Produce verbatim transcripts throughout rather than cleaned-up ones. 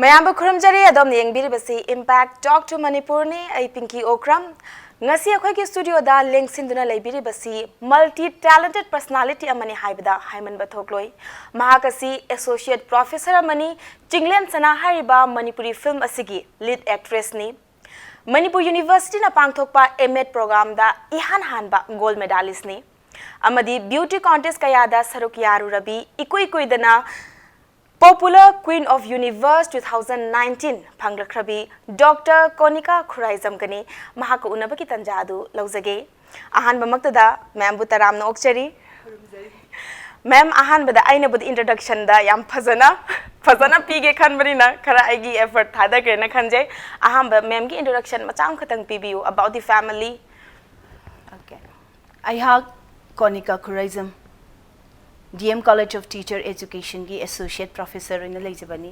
ꯃꯌꯥꯝꯕꯨ ꯈꯨꯔꯨꯝꯖꯔꯤ꯫ ꯑꯗꯣꯝꯅ ꯌꯦꯡꯕꯤꯔꯤꯕꯁꯤ Impact Talk to Manipurꯅꯤ꯫ ꯑꯩ ꯄꯤꯡꯀꯤ ꯑꯣꯀ꯭ꯔꯝ꯫ ꯉꯁꯤ ꯑꯩꯈꯣꯏꯒꯤ ꯁ꯭ꯇꯨꯗꯤꯑꯣꯗ ꯂꯦꯡꯁꯤꯟꯗꯨꯅ ꯂꯩꯕꯤꯔꯤꯕꯁꯤ multi talented personality ꯑꯃꯅꯤ ꯍꯥꯏꯕꯗ ꯍꯥꯏꯃꯟꯕ ꯊꯣꯛꯂꯣꯏ꯫ ꯃꯍꯥꯛ ꯑꯁꯤ associate professor ꯑꯃꯅꯤ, ꯆꯤꯡꯂꯦꯟ ꯁꯅꯥ ꯍꯥꯏꯔꯤꯕ ꯃꯅꯤꯄꯨꯔꯤ film ꯑꯁꯤꯒꯤ lead actressꯅꯤ꯫ ꯃꯅꯤꯄꯨꯔ Universityꯅ ꯄꯥꯡꯊꯣꯛꯄ M.Ed programꯗ ꯏꯍꯥꯟ ꯍꯥꯟꯕ gold medalistꯅꯤ꯫ ꯑꯃꯗꯤ beauty contest ꯀꯌꯥꯗ ꯁꯔꯨꯛ ꯌꯥꯔꯨꯔꯕꯤ, ꯏꯀꯨꯏ ꯀꯨꯏꯗꯅ Popular Queen of Universe two thousand nineteen ꯐꯪꯂꯛꯈ꯭ꯔꯕꯤ Doctor ꯀꯣꯅꯤꯀꯥ ꯈꯨꯔꯥꯏꯖꯝꯒꯅꯤ꯫ ꯃꯍꯥꯛꯀ ꯎꯅꯕꯒꯤ ꯇꯟꯖꯥ ꯑꯗꯨ ꯂꯧꯖꯒꯦ꯫ ꯑꯍꯥꯟꯕꯃꯛꯇꯗ ꯃꯦꯝꯕꯨ ꯇꯔꯥꯝꯅ ꯑꯣꯛꯆꯔꯤ꯫ ꯃꯦꯝ, ꯑꯍꯥꯟꯕꯗ ꯑꯩꯅꯕꯨꯗꯤ introductionꯗ ꯌꯥꯝ ꯐꯖꯅ ꯐꯖꯅ ꯄꯤꯒꯦ ꯈꯟꯕꯅꯤꯅ ꯈꯔ ꯑꯩꯒꯤ effort ꯊꯥꯗꯈ꯭ꯔꯦꯅ ꯈꯟꯖꯩ꯫ ꯑꯍꯥꯟꯕ ꯃꯦꯝꯒꯤ introduction ꯃꯆꯥ ꯑꯃꯈꯛꯇꯪ ꯄꯤꯕꯤꯌꯨ about the family꯫ Okay. ꯑꯩꯍꯥꯛ ꯀꯣꯅꯤꯀꯥ ꯈꯨꯔꯩꯖꯝ, D M College of Teacher Educationꯒꯤ associate professor ꯑꯣꯏꯅ ꯂꯩꯖꯕꯅꯤ꯫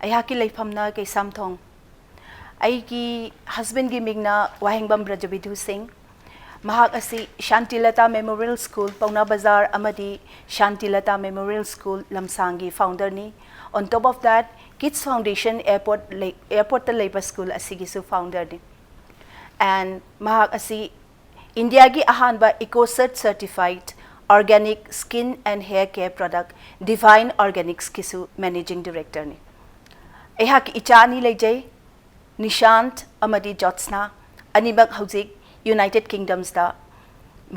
ꯑꯩꯍꯥꯛꯀꯤ ꯂꯩꯐꯝꯅ ꯀꯩꯁꯥꯝꯊꯣꯡ꯫ ꯑꯩꯒꯤ husbandꯒꯤ ꯃꯤꯡꯅ ꯋꯥꯍꯦꯡꯕꯝ ꯕ꯭ꯔꯖꯕꯤꯙꯨ ꯁꯤꯡ꯫ ꯃꯍꯥꯛ ꯑꯁꯤ ꯁꯥꯟꯇꯤꯂꯇꯥ Memorial School, ꯄꯥꯎꯅꯥ ꯕꯖꯥꯔ ꯑꯃꯗꯤ ꯁꯥꯟꯇꯤꯂꯇꯥ Memorial School, ꯂꯝꯁꯥꯡꯒꯤ founderꯅꯤ꯫ On top of that, Kids Foundation, airport ꯂꯩ-, airportꯇ ꯂꯩꯕ school ꯑꯁꯤꯒꯤꯁꯨ founderꯅꯤ꯫ And ꯃꯍꯥꯛ ꯑꯁꯤ ꯏꯟꯗꯤꯌꯥꯒꯤ ꯑꯍꯥꯟꯕ EcoCert certified organic skin and hair care product Divine Organicsꯀꯤꯁꯨ managing directorꯅꯤ꯫ ꯑꯩꯍꯥꯛꯀꯤ ꯏꯆꯥ ꯑꯅꯤ ꯂꯩꯖꯩ, ꯅꯤꯁꯥꯟꯠ ꯑꯃꯗꯤ ꯖꯣꯠꯁꯅꯥ꯫ ꯑꯅꯤꯃꯛ ꯍꯧꯖꯤꯛ United Kingdomsꯇ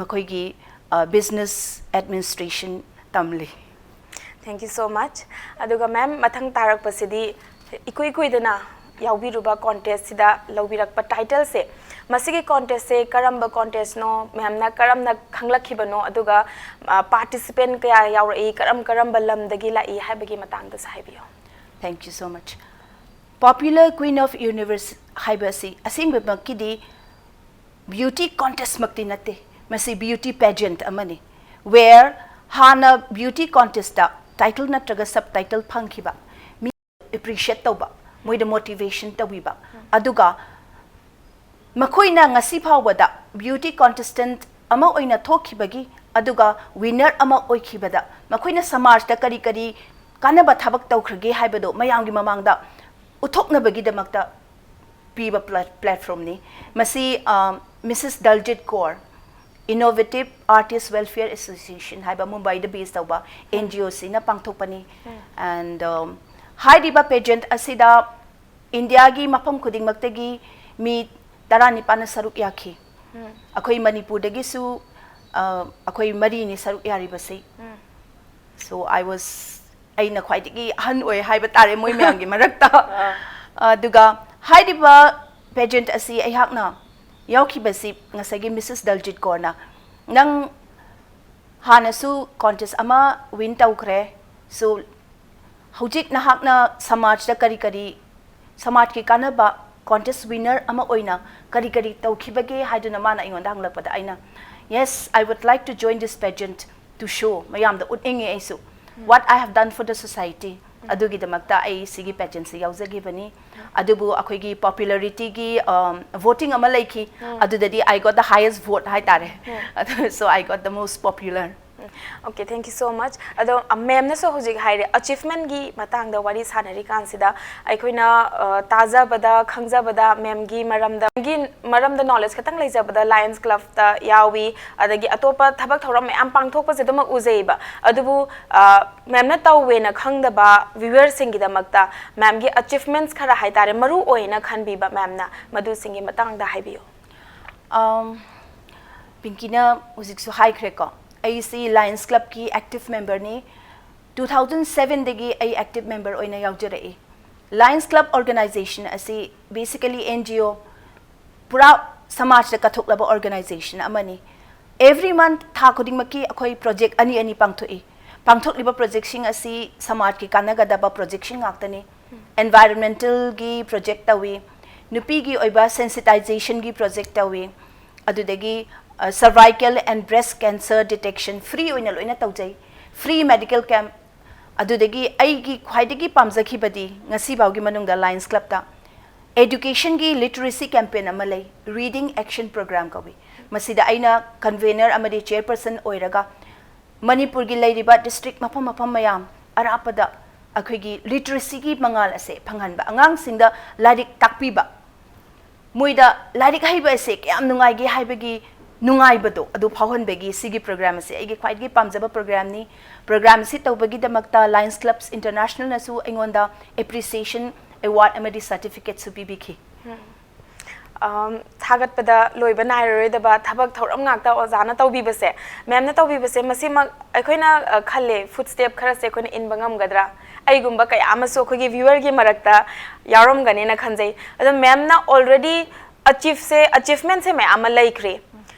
ꯃꯈꯣꯏꯒꯤ, ꯑ, business administration ꯇꯝꯂꯤ꯫ Thank you so much. ꯑꯗꯨꯒ ꯃꯦꯝ, ꯃꯊꯪ ꯇꯥꯔꯛꯄꯁꯤꯗꯤ ꯏꯀꯨꯏ ꯀꯨꯏꯗꯅ ꯌꯥꯎꯕꯤꯔꯨꯕ contestꯁꯤꯗ ꯂꯧꯕꯤꯔꯛꯄ titleꯁꯦ, ꯃꯁꯤꯒꯤ contestꯁꯦ ꯀꯔꯝꯕ contestꯅꯣ, ꯃꯦꯝꯅ ꯀꯔꯝꯅ ꯈꯪꯂꯛꯈꯤꯕꯅꯣ, ꯑꯗꯨꯒ, ꯑ, participant ꯀꯌꯥ ꯌꯥꯎꯔꯛꯏ, ꯀꯔꯝ ꯀꯔꯝꯕ ꯂꯝꯗꯒꯤ ꯂꯥꯛꯏ ꯍꯥꯏꯕꯒꯤ ꯃꯇꯥꯡꯗꯁꯨ ꯍꯥꯏꯕꯤꯌꯨ꯫ Thank you so much. Popular Queen of Universe ꯍꯥꯏꯕ ꯑꯁꯤ ꯑꯁꯦꯡꯕꯃꯛꯀꯤꯗꯤ beauty contestꯃꯛꯇꯤ ꯅꯠꯇꯦ, ꯃꯁꯤ beauty pageant ꯑꯃꯅꯤ, where ꯍꯥꯟꯅ beauty contestꯇ title ꯅꯠꯇ꯭ꯔꯒ subtitle ꯐꯪꯈꯤꯕ ꯃꯤ appreciate ꯇꯧꯕ, ꯃꯣꯏꯗ motivation ꯇꯧꯕꯤꯕ, ꯑꯗꯨꯒ ꯃꯈꯣꯏꯅ ꯉꯁꯤ ꯐꯥꯎꯕꯗ beauty contestant ꯑꯃ ꯑꯣꯏꯅ ꯊꯣꯛꯈꯤꯕꯒꯤ ꯑꯗꯨꯒ winner ꯑꯃ ꯑꯣꯏꯈꯤꯕꯗ ꯃꯈꯣꯏꯅ ꯁꯃꯥꯖꯇ ꯀꯔꯤ ꯀꯔꯤ ꯀꯥꯟꯅꯕ ꯊꯕꯛ ꯇꯧꯈ꯭ꯔꯒꯦ ꯍꯥꯏꯕꯗꯣ ꯃꯌꯥꯝꯒꯤ ꯃꯃꯥꯡꯗ ꯎꯠꯊꯣꯛꯅꯕꯒꯤꯗꯃꯛꯇ ꯄꯤꯕ ꯄ꯭ꯂꯦꯠꯐꯣꯝꯅꯤ꯫ ꯃꯁꯤ Mrs Daljit Kaur, Innovative Artist Welfare Association ꯍꯥꯏꯕ ꯃꯨꯝꯕꯥꯏꯗ ꯕꯦꯁ ꯇꯧꯕ ꯑꯦꯟ ꯖꯤ ꯑꯣ ꯁꯤꯅ ꯄꯥꯡꯊꯣꯛꯄꯅꯤ꯫ ꯑꯦꯟ ꯍꯥꯏꯔꯤꯕ ꯄꯦꯖꯦꯟꯠ ꯑꯁꯤꯗ ꯏꯟꯗꯤꯌꯥꯒꯤ ꯃꯐꯝ ꯈꯨꯗꯤꯡꯃꯛꯇꯒꯤ ꯃꯤ ꯇꯔꯥꯅꯤꯄꯥꯜꯅ ꯁꯔꯨꯛ ꯌꯥꯈꯤ꯫ ꯑꯩꯈꯣꯏ ꯃꯅꯤꯄꯨꯔꯗꯒꯤꯁꯨ ꯑꯩꯈꯣꯏ ꯃꯔꯤꯅꯤ ꯁꯔꯨꯛ ꯌꯥꯔꯤꯕꯁꯤ꯫ So I was, ꯑꯩꯅ ꯈ꯭ꯋꯥꯏꯗꯒꯤ ꯑꯍꯟ ꯑꯣꯏ ꯍꯥꯏꯕ ꯇꯥꯔꯦ ꯃꯣꯏ ꯃꯌꯥꯝꯒꯤ ꯃꯔꯛꯇ꯫ ꯑꯗꯨꯒ ꯍꯥꯏꯔꯤꯕ ꯄꯦꯖꯦꯟꯠ ꯑꯁꯤ ꯑꯩꯍꯥꯛꯅ ꯌꯥꯎꯈꯤꯕꯁꯤ ꯉꯁꯥꯏꯒꯤ ꯃꯤꯁꯦꯁ ꯗꯜꯖꯤꯠ ꯀꯣꯔꯅ, "ꯅꯪ ꯍꯥꯟꯅꯁꯨ ꯀꯣꯟꯇꯦꯁ ꯑꯃ ꯋꯤꯟ ꯇꯧꯈ꯭ꯔꯦ, ꯁꯣ ꯍꯧꯖꯤꯛ ꯅꯍꯥꯛꯅ ꯁꯃꯥꯖꯇ ꯀꯔꯤ ꯀꯔꯤ, ꯁꯃꯥꯖꯀꯤ ꯀꯥꯟꯅꯕ ꯀꯣꯟꯇꯦꯁ ꯋꯤꯟꯅꯔ ꯑꯃ ꯑꯣꯏꯅ ꯀꯔꯤ ꯀꯔꯤ ꯇꯧꯈꯤꯕꯒꯦ?" ꯍꯥꯏꯗꯨꯅ ꯃꯥꯅ ꯑꯩꯉꯣꯟꯗ ꯍꯪꯂꯛꯄꯗ ꯑꯩꯅ, "Yes, I would like to join this pageant to show, ꯃꯌꯥꯝꯗ ꯎꯠꯅꯤꯡꯉꯦ ꯑꯩꯁꯨ, what I have done for the society, ꯑꯗꯨꯒꯤꯗꯃꯛꯇ ꯑꯩ ꯁꯤꯒꯤ ꯄꯦꯖꯦꯟꯁꯤ ꯌꯥꯎꯖꯈꯤꯕꯅꯤ꯫ ꯑꯗꯨꯕꯨ ꯑꯩꯈꯣꯏꯒꯤ ꯄꯣꯄꯨꯂꯔꯤꯇꯤꯒꯤ ꯚꯣꯇꯤꯡ ꯑꯃ ꯂꯩꯈꯤ, ꯑꯗꯨꯗꯗꯤ I got the highest vote ꯍꯥꯏꯇꯥꯔꯦ꯫ ꯑꯗꯨ, so I got the most popular." Okay, thank you so much. ꯑꯗꯣ ꯃꯦꯝꯅꯁꯨ ꯍꯧꯖꯤꯛ ꯍꯥꯏꯔꯦ, ꯑꯆꯤꯞꯃꯦꯟꯒꯤ ꯃꯇꯥꯡꯗ ꯋꯥꯔꯤ ꯁꯥꯟꯅꯔꯤꯀꯥꯟꯁꯤꯗ ꯑꯩꯈꯣꯏꯅ ꯇꯥꯖꯕꯗ, ꯈꯪꯖꯕꯗ ꯃꯦꯝꯒꯤ ꯃꯔꯝꯗ, ꯃꯔꯝꯗ ꯅꯣꯂꯦꯖ ꯈꯛꯇꯪ ꯂꯩꯖꯕꯗ ꯂꯥꯏꯟꯁ ꯀ꯭ꯂꯕꯇ ꯌꯥꯎꯏ, ꯑꯗꯒꯤ ꯑꯇꯣꯞꯄ ꯊꯕꯛ ꯊꯧꯔꯝ ꯃꯌꯥꯝ ꯄꯥꯡꯊꯣꯛꯄꯁꯦ ꯑꯗꯨꯃꯛ ꯎꯖꯩꯕ꯫ ꯑꯗꯨꯕꯨ ꯃꯦꯝꯅ ꯇꯧꯋꯦꯅ ꯈꯪꯗꯕ ꯚ꯭ꯌꯨꯋꯔꯁꯤꯡꯒꯤꯗꯃꯛꯇ ꯃꯦꯝꯒꯤ ꯑꯆꯤꯞꯃꯦꯟꯠꯁ ꯈꯔ ꯍꯥꯏꯇꯥꯔꯦ, ꯃꯔꯨ ꯑꯣꯏꯅ ꯈꯟꯕꯤꯕ ꯃꯦꯝꯅ, ꯃꯗꯨꯁꯤꯡꯒꯤ ꯃꯇꯥꯡꯗ ꯍꯥꯏꯕꯤꯌꯨ꯫ ꯑꯝ, ꯄꯤꯡꯀꯤꯅ ꯍꯧꯖꯤꯛꯁꯨ ꯍꯥꯏꯈ꯭ꯔꯦꯀꯣ, ꯑꯩꯁꯤ ꯂꯥꯏꯟꯁ ꯀ꯭ꯂꯕꯀꯤ ꯑꯦꯛꯇꯤꯞ ꯃꯦꯝꯕꯔꯅꯤ꯫ ꯇꯨ ꯊꯥꯎꯖꯟ ꯁꯚꯦꯟꯗꯒꯤ ꯑꯩ ꯑꯦꯛꯇꯤꯞ ꯃꯦꯝꯕꯔ ꯑꯣꯏꯅ ꯌꯥꯎꯖꯔꯛꯏ꯫ ꯂꯥꯏꯟꯁ ꯀ꯭ꯂꯕ ꯑꯣꯔꯒꯅꯥꯏꯖꯦꯁꯟ ꯑꯁꯤ ꯕꯦꯁꯤꯀꯦꯂꯤ ꯑꯦꯟ ꯖꯤ ꯑꯣ, ꯄꯨꯔꯥ ꯁꯃꯥꯖꯇ ꯀꯠꯊꯣꯛꯂꯕ ꯑꯣꯔꯒꯅꯥꯏꯖꯦꯁꯟ ꯑꯃꯅꯤ꯫ ꯑꯦꯚ꯭ꯔꯤ ꯃꯟꯊ, ꯊꯥ ꯈꯨꯗꯤꯡꯃꯛꯀꯤ ꯑꯩꯈꯣꯏ ꯄ꯭ꯔꯣꯖꯦꯛ ꯑꯅꯤ ꯑꯅꯤ ꯄꯥꯡꯊꯣꯛꯏ꯫ ꯄꯥꯡꯊꯣꯛꯂꯤꯕ ꯄ꯭ꯔꯣꯖꯦꯛꯁꯤꯡ ꯑꯁꯤ ꯁꯃꯥꯖꯀꯤ ꯀꯥꯟꯅꯒꯗꯕ ꯄ꯭ꯔꯣꯖꯦꯛꯁꯤꯡ ꯉꯥꯛꯇꯅꯤ꯫ ꯑꯦꯟꯚꯥꯏꯔꯣꯟꯃꯦꯟꯇꯦꯜꯒꯤ ꯄ꯭ꯔꯣꯖꯦꯛ ꯇꯧꯏ, ꯅꯨꯄꯤꯒꯤ ꯑꯣꯏꯕ ꯁꯦꯟꯁꯤꯇꯥꯏꯖꯦꯁꯟꯒꯤ ꯄ꯭ꯔꯣꯖꯦꯛ ꯇꯧꯏ, ꯑꯗꯨꯗꯒꯤ cervical and breast cancer detection free ꯑꯣꯏꯅ ꯂꯣꯏꯅ ꯇꯧꯖꯩ, ꯐ꯭ꯔꯤ ꯃꯦꯗꯤꯀꯦꯜ ꯀꯦꯝꯞ꯫ ꯑꯗꯨꯗꯒꯤ ꯑꯩꯒꯤ ꯈ꯭ꯋꯥꯏꯗꯒꯤ ꯄꯥꯝꯖꯈꯤꯕꯗꯤ ꯉꯁꯤꯐꯥꯎꯒꯤ ꯃꯅꯨꯡꯗ ꯂꯥꯏꯟꯁ ꯀ꯭ꯂꯕꯇ ꯑꯦꯗꯨꯀꯦꯁꯟꯒꯤ ꯂꯤꯇꯔꯦꯁꯤ ꯀꯦꯝꯄꯦꯟ ꯑꯃ ꯂꯩ, ꯔꯤꯗꯤꯡ ꯑꯦꯛꯁꯟ ꯄ꯭ꯔꯣꯒ꯭ꯔꯥꯝ ꯀꯧꯏ꯫ ꯃꯁꯤꯗ ꯑꯩꯅ ꯀꯟꯚꯦꯅꯔ ꯑꯃꯗꯤ ꯆꯦꯌꯔꯄꯔꯁꯟ ꯑꯣꯏꯔꯒ ꯃꯅꯤꯄꯨꯔꯒꯤ ꯂꯩꯔꯤꯕ ꯗꯤꯁꯇ꯭ꯔꯤꯛ ꯃꯐꯝ ꯃꯐꯝ ꯃꯌꯥꯝ, ꯑꯔꯥꯞꯄꯗ ꯑꯩꯈꯣꯏꯒꯤ ꯂꯤꯇꯔꯦꯁꯤꯒꯤ ꯃꯉꯥꯜ ꯑꯁꯦ ꯐꯪꯍꯟꯕ, ꯑꯉꯥꯡꯁꯤꯡꯗ ꯂꯥꯏꯔꯤꯛ ꯇꯥꯛꯄꯤꯕ, ꯃꯣꯏꯗ ꯂꯥꯏꯔꯤꯛ ꯍꯩꯕ ꯑꯁꯦ ꯀꯌꯥꯝ ꯅꯨꯡꯉꯥꯏꯒꯦ ꯍꯥꯏꯕꯒꯤ ꯅꯨꯡꯉꯥꯏꯕꯗꯣ ꯑꯗꯨ ꯐꯥꯎꯍꯟꯕꯒꯤ ꯁꯤꯒꯤ ꯄ꯭ꯔꯣꯒ꯭ꯔꯥꯝ ꯑꯁꯦ ꯑꯩꯒꯤ ꯈ꯭ꯋꯥꯏꯗꯒꯤ ꯄꯥꯝꯖꯕ ꯄ꯭ꯔꯣꯒ꯭ꯔꯥꯝꯅꯤ꯫ ꯄ꯭ꯔꯣꯒ꯭ꯔꯥꯝ ꯑꯁꯤ ꯇꯧꯕꯒꯤꯗꯃꯛꯇ Lions Clubs Internationalꯅꯁꯨ ꯑꯩꯉꯣꯟꯗ ꯑꯦꯄ꯭ꯔꯤꯁꯤꯌꯦꯁꯟ ꯑꯦꯋꯥꯔꯗ ꯑꯃꯗꯤ ꯁꯔꯇꯤꯐꯤꯀꯦꯠꯁꯨ ꯄꯤꯕꯤꯈꯤ꯫ ꯑꯝ, ꯊꯥꯒꯠꯄꯗ ꯂꯣꯏꯕ ꯅꯥꯏꯔꯔꯣꯏꯗꯕ ꯊꯕꯛ ꯊꯧꯔꯝ ꯉꯥꯛꯇ ꯑꯣꯖꯥꯅ ꯇꯧꯕꯤꯕꯁꯦ, ꯃꯦꯝꯅ ꯇꯧꯕꯤꯕꯁꯦ, ꯃꯁꯤꯃꯛ ꯑꯩꯈꯣꯏꯅ, ꯑ, ꯈꯜꯂꯦ, ꯐꯨꯠ ꯁ꯭ꯇꯦꯞ ꯈꯔꯁꯦ ꯑꯩꯈꯣꯏꯅ ꯏꯟꯕ ꯉꯝꯒꯗ꯭ꯔꯥ? ꯑꯩꯒꯨꯝꯕ ꯀꯌꯥ ꯑꯃꯁꯨ ꯑꯩꯈꯣꯏꯒꯤ ꯚ꯭ꯌꯨꯋꯔꯒꯤ ꯃꯔꯛꯇ ꯌꯥꯎꯔꯝꯒꯅꯦꯅ ꯈꯟꯖꯩ꯫ ꯑꯗꯣ ꯃꯦꯝꯅ ꯑꯣꯜꯔꯦꯗꯤ ꯑꯆꯤꯞꯁꯦ, ꯑꯆꯤꯞꯃꯦꯟꯁꯦ ꯃꯌꯥꯝ ꯑꯃ ꯂꯩꯈ꯭ꯔꯦ꯫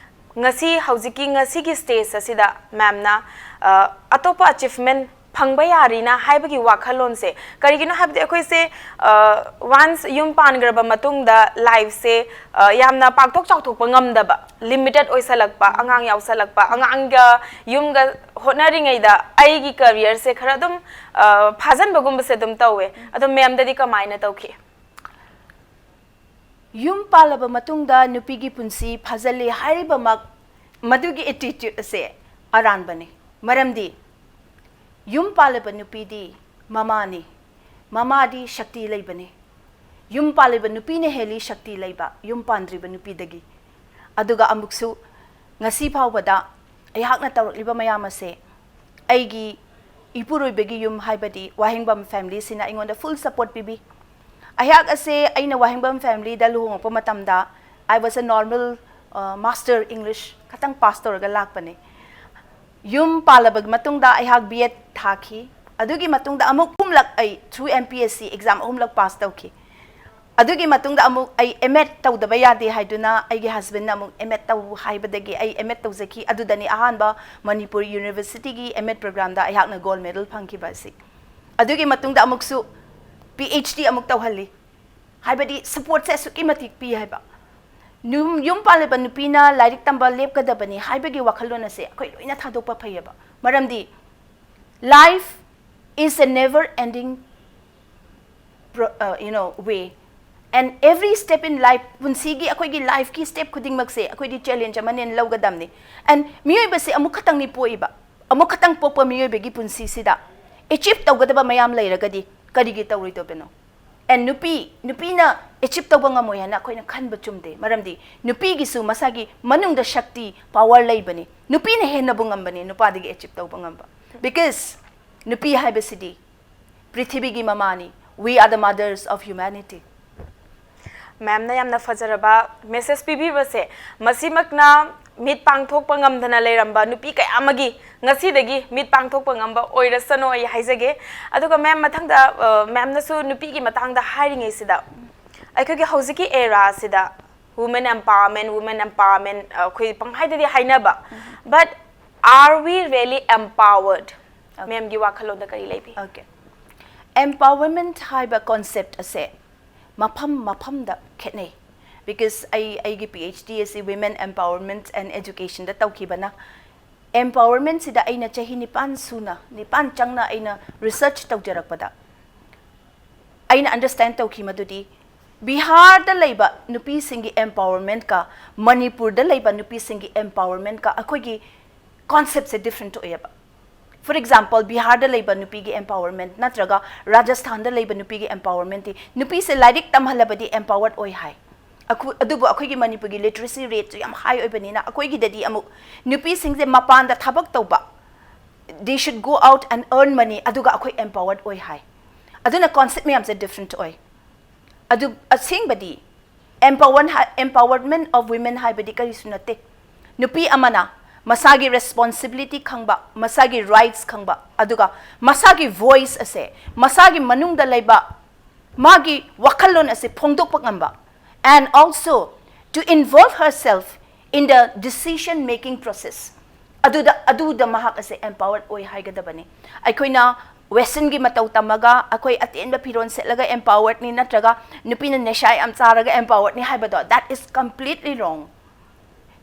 ꯉꯁꯤ, ꯍꯧꯖꯤꯛꯀꯤ ꯉꯁꯤꯒꯤ ꯁ꯭ꯇꯦꯖ ꯑꯁꯤꯗ ꯃꯦꯝꯅ, ꯑ, ꯑꯇꯣꯞꯄ ꯑꯆꯤꯞꯃꯦꯟ ꯐꯪꯕ ꯌꯥꯔꯤꯅ ꯍꯥꯏꯕꯒꯤ ꯋꯥꯈꯜꯂꯣꯟꯁꯦ ꯀꯔꯤꯒꯤꯅꯣ ꯍꯥꯏꯕꯗꯤ, ꯑꯩꯈꯣꯏꯁꯦ, ꯑ, ꯋꯥꯟꯁ ꯌꯨꯝ ꯄꯥꯟꯈ꯭ꯔꯕ ꯃꯇꯨꯡꯗ ꯂꯥꯏꯐꯁꯦ, ꯑ, ꯌꯥꯝꯅ ꯄꯥꯛꯊꯣꯛ ꯆꯥꯎꯊꯣꯛꯄ ꯉꯝꯗꯕ, ꯂꯤꯃꯤꯇꯦꯠ ꯑꯣꯏꯁꯜꯂꯛꯄ, ꯑꯉꯥꯡ ꯌꯥꯎꯁꯜꯂꯛꯄ, ꯑꯉꯥꯡꯒ ꯌꯨꯝꯒ ꯍꯣꯠꯅꯔꯤꯉꯩꯗ ꯑꯩꯒꯤ ꯀꯦꯔꯤꯌꯔꯁꯦ ꯈꯔ ꯑꯗꯨꯝ, ꯑ, ꯐꯥꯖꯟꯕꯒꯨꯝꯕꯁꯦ ꯑꯗꯨꯝ ꯇꯧꯋꯦ꯫ ꯑꯗꯣ ꯃꯦꯝꯗꯗꯤ ꯀꯃꯥꯏꯅ ꯇꯧꯈꯤ? ꯌꯨꯝ ꯄꯥꯜꯂꯕ ꯃꯇꯨꯡꯗ ꯅꯨꯄꯤꯒꯤ ꯄꯨꯟꯁꯤ ꯐꯥꯖꯜꯂꯤ ꯍꯥꯏꯔꯤꯕꯃꯛ ꯃꯗꯨꯒꯤ ꯑꯦꯇꯤꯇ꯭ꯌꯨꯠ ꯑꯁꯦ ꯑꯔꯥꯟꯕꯅꯤ꯫ ꯃꯔꯝꯗꯤ ꯌꯨꯝ ꯄꯥꯜꯂꯕ ꯅꯨꯄꯤꯗꯤ ꯃꯃꯥꯅꯤ, ꯃꯃꯥꯗꯤ ꯁꯛꯇꯤ ꯂꯩꯕꯅꯤ꯫ ꯌꯨꯝ ꯄꯥꯜꯂꯤꯕ ꯅꯨꯄꯤꯅ ꯍꯦꯜꯂꯤ ꯁꯛꯇꯤ ꯂꯩꯕ ꯌꯨꯝ ꯄꯥꯟꯗ꯭ꯔꯤꯕ ꯅꯨꯄꯤꯗꯒꯤ꯫ ꯑꯗꯨꯒ ꯑꯃꯨꯛꯁꯨ ꯉꯁꯤ ꯐꯥꯎꯕꯗ ꯑꯩꯍꯥꯛꯅ ꯇꯧꯔꯛꯂꯤꯕ ꯃꯌꯥꯝ ꯑꯁꯦ ꯑꯩꯒꯤ ꯏꯄꯨꯔꯣꯏꯕꯒꯤ ꯌꯨꯝ ꯍꯥꯏꯕꯗꯤ ꯋꯥꯍꯦꯡꯕꯝ ꯐꯦꯃꯤꯂꯤꯁꯤꯅ ꯑꯩꯉꯣꯟꯗ ꯐꯨꯜ ꯁꯄꯣꯔꯠ ꯄꯤꯕꯤ꯫ ꯑꯩꯍꯥꯛ ꯑꯁꯦ ꯑꯩꯅ ꯋꯥꯍꯦꯡꯕꯝ ꯐꯦꯃꯤꯂꯤꯗ ꯂꯨꯍꯣꯡꯉꯛꯄ ꯃꯇꯝꯗ I was a normal, uh, master English, ꯈꯇꯪ ꯄꯥꯁ ꯇꯧꯔꯒ ꯂꯥꯛꯄꯅꯦ꯫ ꯌꯨꯝ ꯄꯥꯜꯂꯕ ꯃꯇꯨꯡꯗ ꯑꯩꯍꯥꯛ ꯕꯤ ꯑꯦꯗ ꯊꯥꯈꯤ꯫ ꯑꯗꯨꯒꯤ ꯃꯇꯨꯡꯗ ꯑꯃꯨꯛ ꯑꯍꯨꯝꯂꯛ ꯑꯩ through M P S C exam ꯑꯍꯨꯝꯂꯛ ꯄꯥꯁ ꯇꯧꯈꯤ꯫ ꯑꯗꯨꯒꯤ ꯃꯇꯨꯡꯗ ꯑꯃꯨꯛ ꯑꯩ ꯑꯦꯝ ꯑꯦꯗ ꯇꯧꯗꯕ ꯌꯥꯗꯦ ꯍꯥꯏꯗꯨꯅ ꯑꯩꯒꯤ ꯍꯁꯕꯦꯟꯅ ꯑꯃꯨꯛ ꯑꯦꯝ ꯑꯦꯗ ꯇꯧ ꯍꯥꯏꯕꯗꯒꯤ ꯑꯩ ꯑꯦꯝ ꯑꯦꯗ ꯇꯧꯖꯈꯤ꯫ ꯑꯗꯨꯗꯅꯤ ꯑꯍꯥꯟꯕ ꯃꯅꯤꯄꯨꯔ ꯌꯨꯅꯤꯚꯔꯁꯤꯇꯤꯒꯤ ꯑꯦꯝ ꯑꯦꯗ ꯄ꯭ꯔꯣꯒ꯭ꯔꯥꯝꯗ ꯑꯩꯍꯥꯛꯅ ꯒꯣꯜꯗ ꯃꯦꯗꯜ ꯐꯪꯈꯤꯕ ꯑꯁꯤ꯫ ꯑꯗꯨꯒꯤ ꯃꯇꯨꯡꯗ ꯑꯃꯨꯛꯁꯨ ꯄꯤ ꯑꯩꯆ ꯗꯤ ꯑꯃꯨꯛ ꯇꯧꯍꯜꯂꯤ꯫ ꯍꯥꯏꯕꯗꯤ ꯁꯄꯣꯔꯠꯁꯦ ꯑꯁꯨꯛꯀꯤ ꯃꯇꯤꯛ ꯄꯤ ꯍꯥꯏꯕ꯫ ꯌꯨꯝ ꯌꯨꯝ ꯄꯥꯜꯂꯤꯕ ꯅꯨꯄꯤꯅ ꯂꯥꯏꯔꯤꯛ ꯇꯝꯕ ꯂꯦꯞꯀꯗꯕꯅꯤ ꯍꯥꯏꯕꯒꯤ ꯋꯥꯈꯜꯂꯣꯟ ꯑꯁꯦ ꯑꯩꯈꯣꯏ ꯂꯣꯏꯅ ꯊꯥꯗꯣꯛꯄ ꯐꯩꯌꯦꯕ꯫ ꯃꯔꯝꯗꯤ life is a never ending pro- uh, you know, way, and every step in life, ꯄꯨꯟꯁꯤꯒꯤ ꯑꯩꯈꯣꯏꯒꯤ ꯂꯥꯏꯐꯀꯤ ꯁ꯭ꯇꯦꯞ ꯈꯨꯗꯤꯡꯃꯛꯁꯦ ꯑꯩꯈꯣꯏꯗꯤ ꯆꯦꯂꯦꯟꯖ ꯑꯃꯅꯦꯅ ꯂꯧꯒꯗꯕꯅꯤ꯫ ꯑꯦꯟ ꯃꯤꯑꯣꯏꯕꯁꯦ ꯑꯃꯨꯛ ꯈꯛꯇꯪꯅꯤ ꯄꯣꯛꯏꯕ꯫ ꯑꯃꯨꯛ ꯈꯛꯇꯪ ꯄꯣꯛꯄ ꯃꯤꯑꯣꯏꯕꯒꯤ ꯄꯨꯟꯁꯤꯁꯤꯗ ꯑꯦꯆꯤꯞ ꯇꯧꯒꯗꯕ ꯃꯌꯥꯝ ꯂꯩꯔꯒꯗꯤ ꯀꯔꯤꯒꯤ ꯇꯧꯔꯣꯏꯗꯕꯅꯣ? ꯑꯦꯟ ꯅꯨꯄꯤ ꯅꯨꯄꯤꯅ ꯑꯦꯆꯤꯞ ꯇꯧꯕ ꯉꯝꯃꯣꯏ ꯍꯥꯏꯅ ꯑꯩꯈꯣꯏꯅ ꯈꯟꯕ ꯆꯨꯝꯗꯦ꯫ ꯃꯔꯝꯗꯤ ꯅꯨꯄꯤꯒꯤꯁꯨ ꯃꯁꯥꯒꯤ ꯃꯅꯨꯡꯗ ꯁꯛꯇꯤ, ꯄꯥꯋꯔ ꯂꯩꯕꯅꯤ꯫ ꯅꯨꯄꯤꯅ ꯍꯦꯟꯅꯕꯨ ꯉꯝꯕꯅꯤ ꯅꯨꯄꯥꯗꯒꯤ ꯑꯦꯆꯤꯞ ꯇꯧꯕ ꯉꯝꯕ꯫ ꯕꯤꯀꯣꯁ ꯅꯨꯄꯤ ꯍꯥꯏꯕꯁꯤꯗꯤ ꯄ꯭ꯔꯤꯊꯤꯕꯤꯒꯤ ꯃꯃꯥꯅꯤ꯫ We are the mothers of humanity. ꯃꯦꯝꯅ ꯌꯥꯝꯅ ꯐꯖꯔꯕ ꯃꯦꯁꯦꯖ ꯄꯤꯕꯤꯕꯁꯦ, ꯃꯁꯤꯃꯛꯅ ꯃꯤꯠ ꯄꯥꯡꯊꯣꯛꯄ ꯉꯝꯗꯅ ꯂꯩꯔꯝꯕ ꯅꯨꯄꯤ ꯀꯌꯥ ꯑꯃꯒꯤ ꯉꯁꯤꯗꯒꯤ ꯃꯤꯠ ꯄꯥꯡꯊꯣꯛꯄ ꯉꯝꯕ ꯑꯣꯏꯔꯁꯅꯨ ꯑꯩ ꯍꯥꯏꯖꯒꯦ꯫ ꯑꯗꯨꯒ ꯃꯦꯝ, ꯃꯊꯪꯗ, ꯑ, ꯃꯦꯝꯅꯁꯨ ꯅꯨꯄꯤꯒꯤ ꯃꯇꯥꯡꯗ ꯍꯥꯏꯔꯤꯉꯩꯁꯤꯗ, ꯑꯩꯈꯣꯏꯒꯤ ꯍꯧꯖꯤꯛꯀꯤ ꯑꯦꯔꯥꯁꯤꯗ women empowerment, women empowerment, ꯑ, ꯑꯩꯈꯣꯏ ꯄꯪꯍꯥꯏꯗꯗꯤ ꯍꯥꯏꯅꯕ, but are we really empowered? ꯃꯦꯝꯒꯤ ꯋꯥꯈꯜꯂꯣꯟꯗ ꯀꯔꯤ ꯂꯩꯕꯤ? Okay. Empowerment ꯍꯥꯏꯕ ꯀꯣꯟꯁꯦꯞ ꯑꯁꯦ ꯃꯐꯝ ꯃꯐꯝꯗ ꯈꯦꯠꯅꯩ꯫ ꯕꯤꯀꯣꯁ ꯑꯩ ꯑꯩꯒꯤ ꯄꯤ ꯑꯩꯆ ꯗꯤ ꯑꯁꯤ Women Empowerment and Educationꯗ ꯇꯧꯈꯤꯕꯅ, ꯑꯦꯝꯄꯥꯋꯔꯃꯦꯟꯁꯤꯗ ꯑꯩꯅ ꯆꯍꯤ ꯅꯤꯄꯥꯟ ꯁꯨꯅ, ꯅꯤꯄꯥꯟ ꯆꯪꯅ ꯑꯩꯅ ꯔꯤꯁꯔꯆ ꯇꯧꯖꯔꯛꯄꯗ ꯑꯩꯅ ꯑꯟꯗꯔꯁ꯭ꯇꯦꯟ ꯇꯧꯈꯤ ꯃꯗꯨꯗꯤ, ꯕꯤꯍꯥꯔꯗ ꯂꯩꯕ ꯅꯨꯄꯤꯁꯤꯡꯒꯤ ꯑꯦꯝꯄꯥꯋꯔꯃꯦꯟꯠꯀ ꯃꯅꯤꯄꯨꯔꯗ ꯂꯩꯕ ꯅꯨꯄꯤꯁꯤꯡꯒꯤ ꯑꯦꯝꯄꯥꯋꯔꯃꯦꯟꯠꯀ ꯑꯩꯈꯣꯏꯒꯤ ꯀꯣꯟꯁꯦꯞꯁꯦ ꯗꯤꯐ꯭ꯔꯦꯟꯠ ꯑꯣꯏꯌꯦꯕ꯫ ꯐꯣꯔ ꯑꯦꯛꯖꯥꯝꯄꯜ, ꯕꯤꯍꯥꯔꯗ ꯂꯩꯕ ꯅꯨꯄꯤꯒꯤ ꯑꯦꯝꯄꯥꯋꯔꯃꯦꯟꯠ ꯅꯠꯇ꯭ꯔꯒ ꯔꯥꯖꯁꯊꯥꯟꯗ ꯂꯩꯕ ꯅꯨꯄꯤꯒꯤ ꯑꯦꯝꯄꯥꯋꯔꯃꯦꯟꯠꯇꯤ, ꯅꯨꯄꯤꯁꯦ ꯂꯥꯏꯔꯤꯛ ꯇꯝꯍꯜꯂꯕꯗꯤ ꯑꯦꯝꯄꯥꯋꯔꯗ ꯑꯣꯏ ꯍꯥꯏ꯫ ꯑꯈꯨ-, ꯑꯗꯨꯕꯨ ꯑꯩꯈꯣꯏꯒꯤ ꯃꯅꯤꯄꯨꯔꯒꯤ ꯂꯤꯇꯔꯦꯁꯤ ꯔꯦꯠꯁꯨ ꯌꯥꯝ ꯍꯥꯏ ꯑꯣꯏꯕꯅꯤꯅ, ꯑꯩꯈꯣꯏꯒꯤꯗꯗꯤ ꯑꯃꯨꯛ ꯅꯨꯄꯤꯁꯤꯡꯁꯦ ꯃꯄꯥꯟꯗ ꯊꯕꯛ ꯇꯧꯕ, they should go out and earn money, ꯑꯗꯨꯒ ꯑꯩꯈꯣꯏ ꯑꯦꯝꯄꯥꯋꯔꯗ ꯑꯣꯏ ꯍꯥꯏ꯫ ꯑꯗꯨꯅ ꯀꯣꯟꯁꯦꯞ ꯃꯌꯥꯝꯁꯦ ꯗꯤꯐ꯭ꯔꯦꯟꯠ ꯑꯣꯏ꯫ ꯑꯗꯨ ꯑꯁꯦꯡꯕꯗꯤ empower-, empowerment of women ꯍꯥꯏꯕꯗꯤ ꯀꯔꯤꯁꯨ ꯅꯠꯇꯦ꯫ ꯅꯨꯄꯤ ꯑꯃꯅ ꯃꯁꯥꯒꯤ ꯔꯦꯁꯄꯣꯟꯁꯤꯕꯤꯂꯤꯇꯤ ꯈꯪꯕ, ꯃꯁꯥꯒꯤ ꯔꯥꯏꯠꯁ ꯈꯪꯕ, ꯑꯗꯨꯒ ꯃꯁꯥꯒꯤ ꯚꯣꯏꯁ ꯑꯁꯦ, ꯃꯁꯥꯒꯤ ꯃꯅꯨꯡꯗ ꯂꯩꯕ ꯃꯥꯒꯤ ꯋꯥꯈꯜꯂꯣꯟ ꯑꯁꯦ ꯐꯣꯡꯗꯣꯛꯄ ꯉꯝꯕ, and also to involve herself in the decision making process, ꯑꯗꯨꯗ, ꯑꯗꯨꯗ ꯃꯍꯥꯛ ꯑꯁꯦ ꯑꯦꯝꯄꯥꯋꯔꯗ ꯑꯣꯏ ꯍꯥꯏꯒꯗꯕꯅꯤ꯫ ꯑꯩꯈꯣꯏꯅ ꯋꯦꯁꯇꯔꯟꯒꯤ ꯃꯇꯧ ꯇꯝꯃꯒ, ꯑꯩꯈꯣꯏ ꯑꯇꯦꯟꯕ ꯐꯤꯔꯣꯜ ꯁꯦꯠꯂꯒ ꯑꯦꯝꯄꯥꯋꯔꯗꯅꯤ, ꯅꯠꯇ꯭ꯔꯒ ꯅꯨꯄꯤꯅ ꯅꯦꯁꯥ ꯌꯥꯝ ꯆꯥꯔꯒ ꯑꯦꯝꯄꯥꯋꯔꯗꯅꯤ ꯍꯥꯏꯕꯗꯣ, that is completely wrong.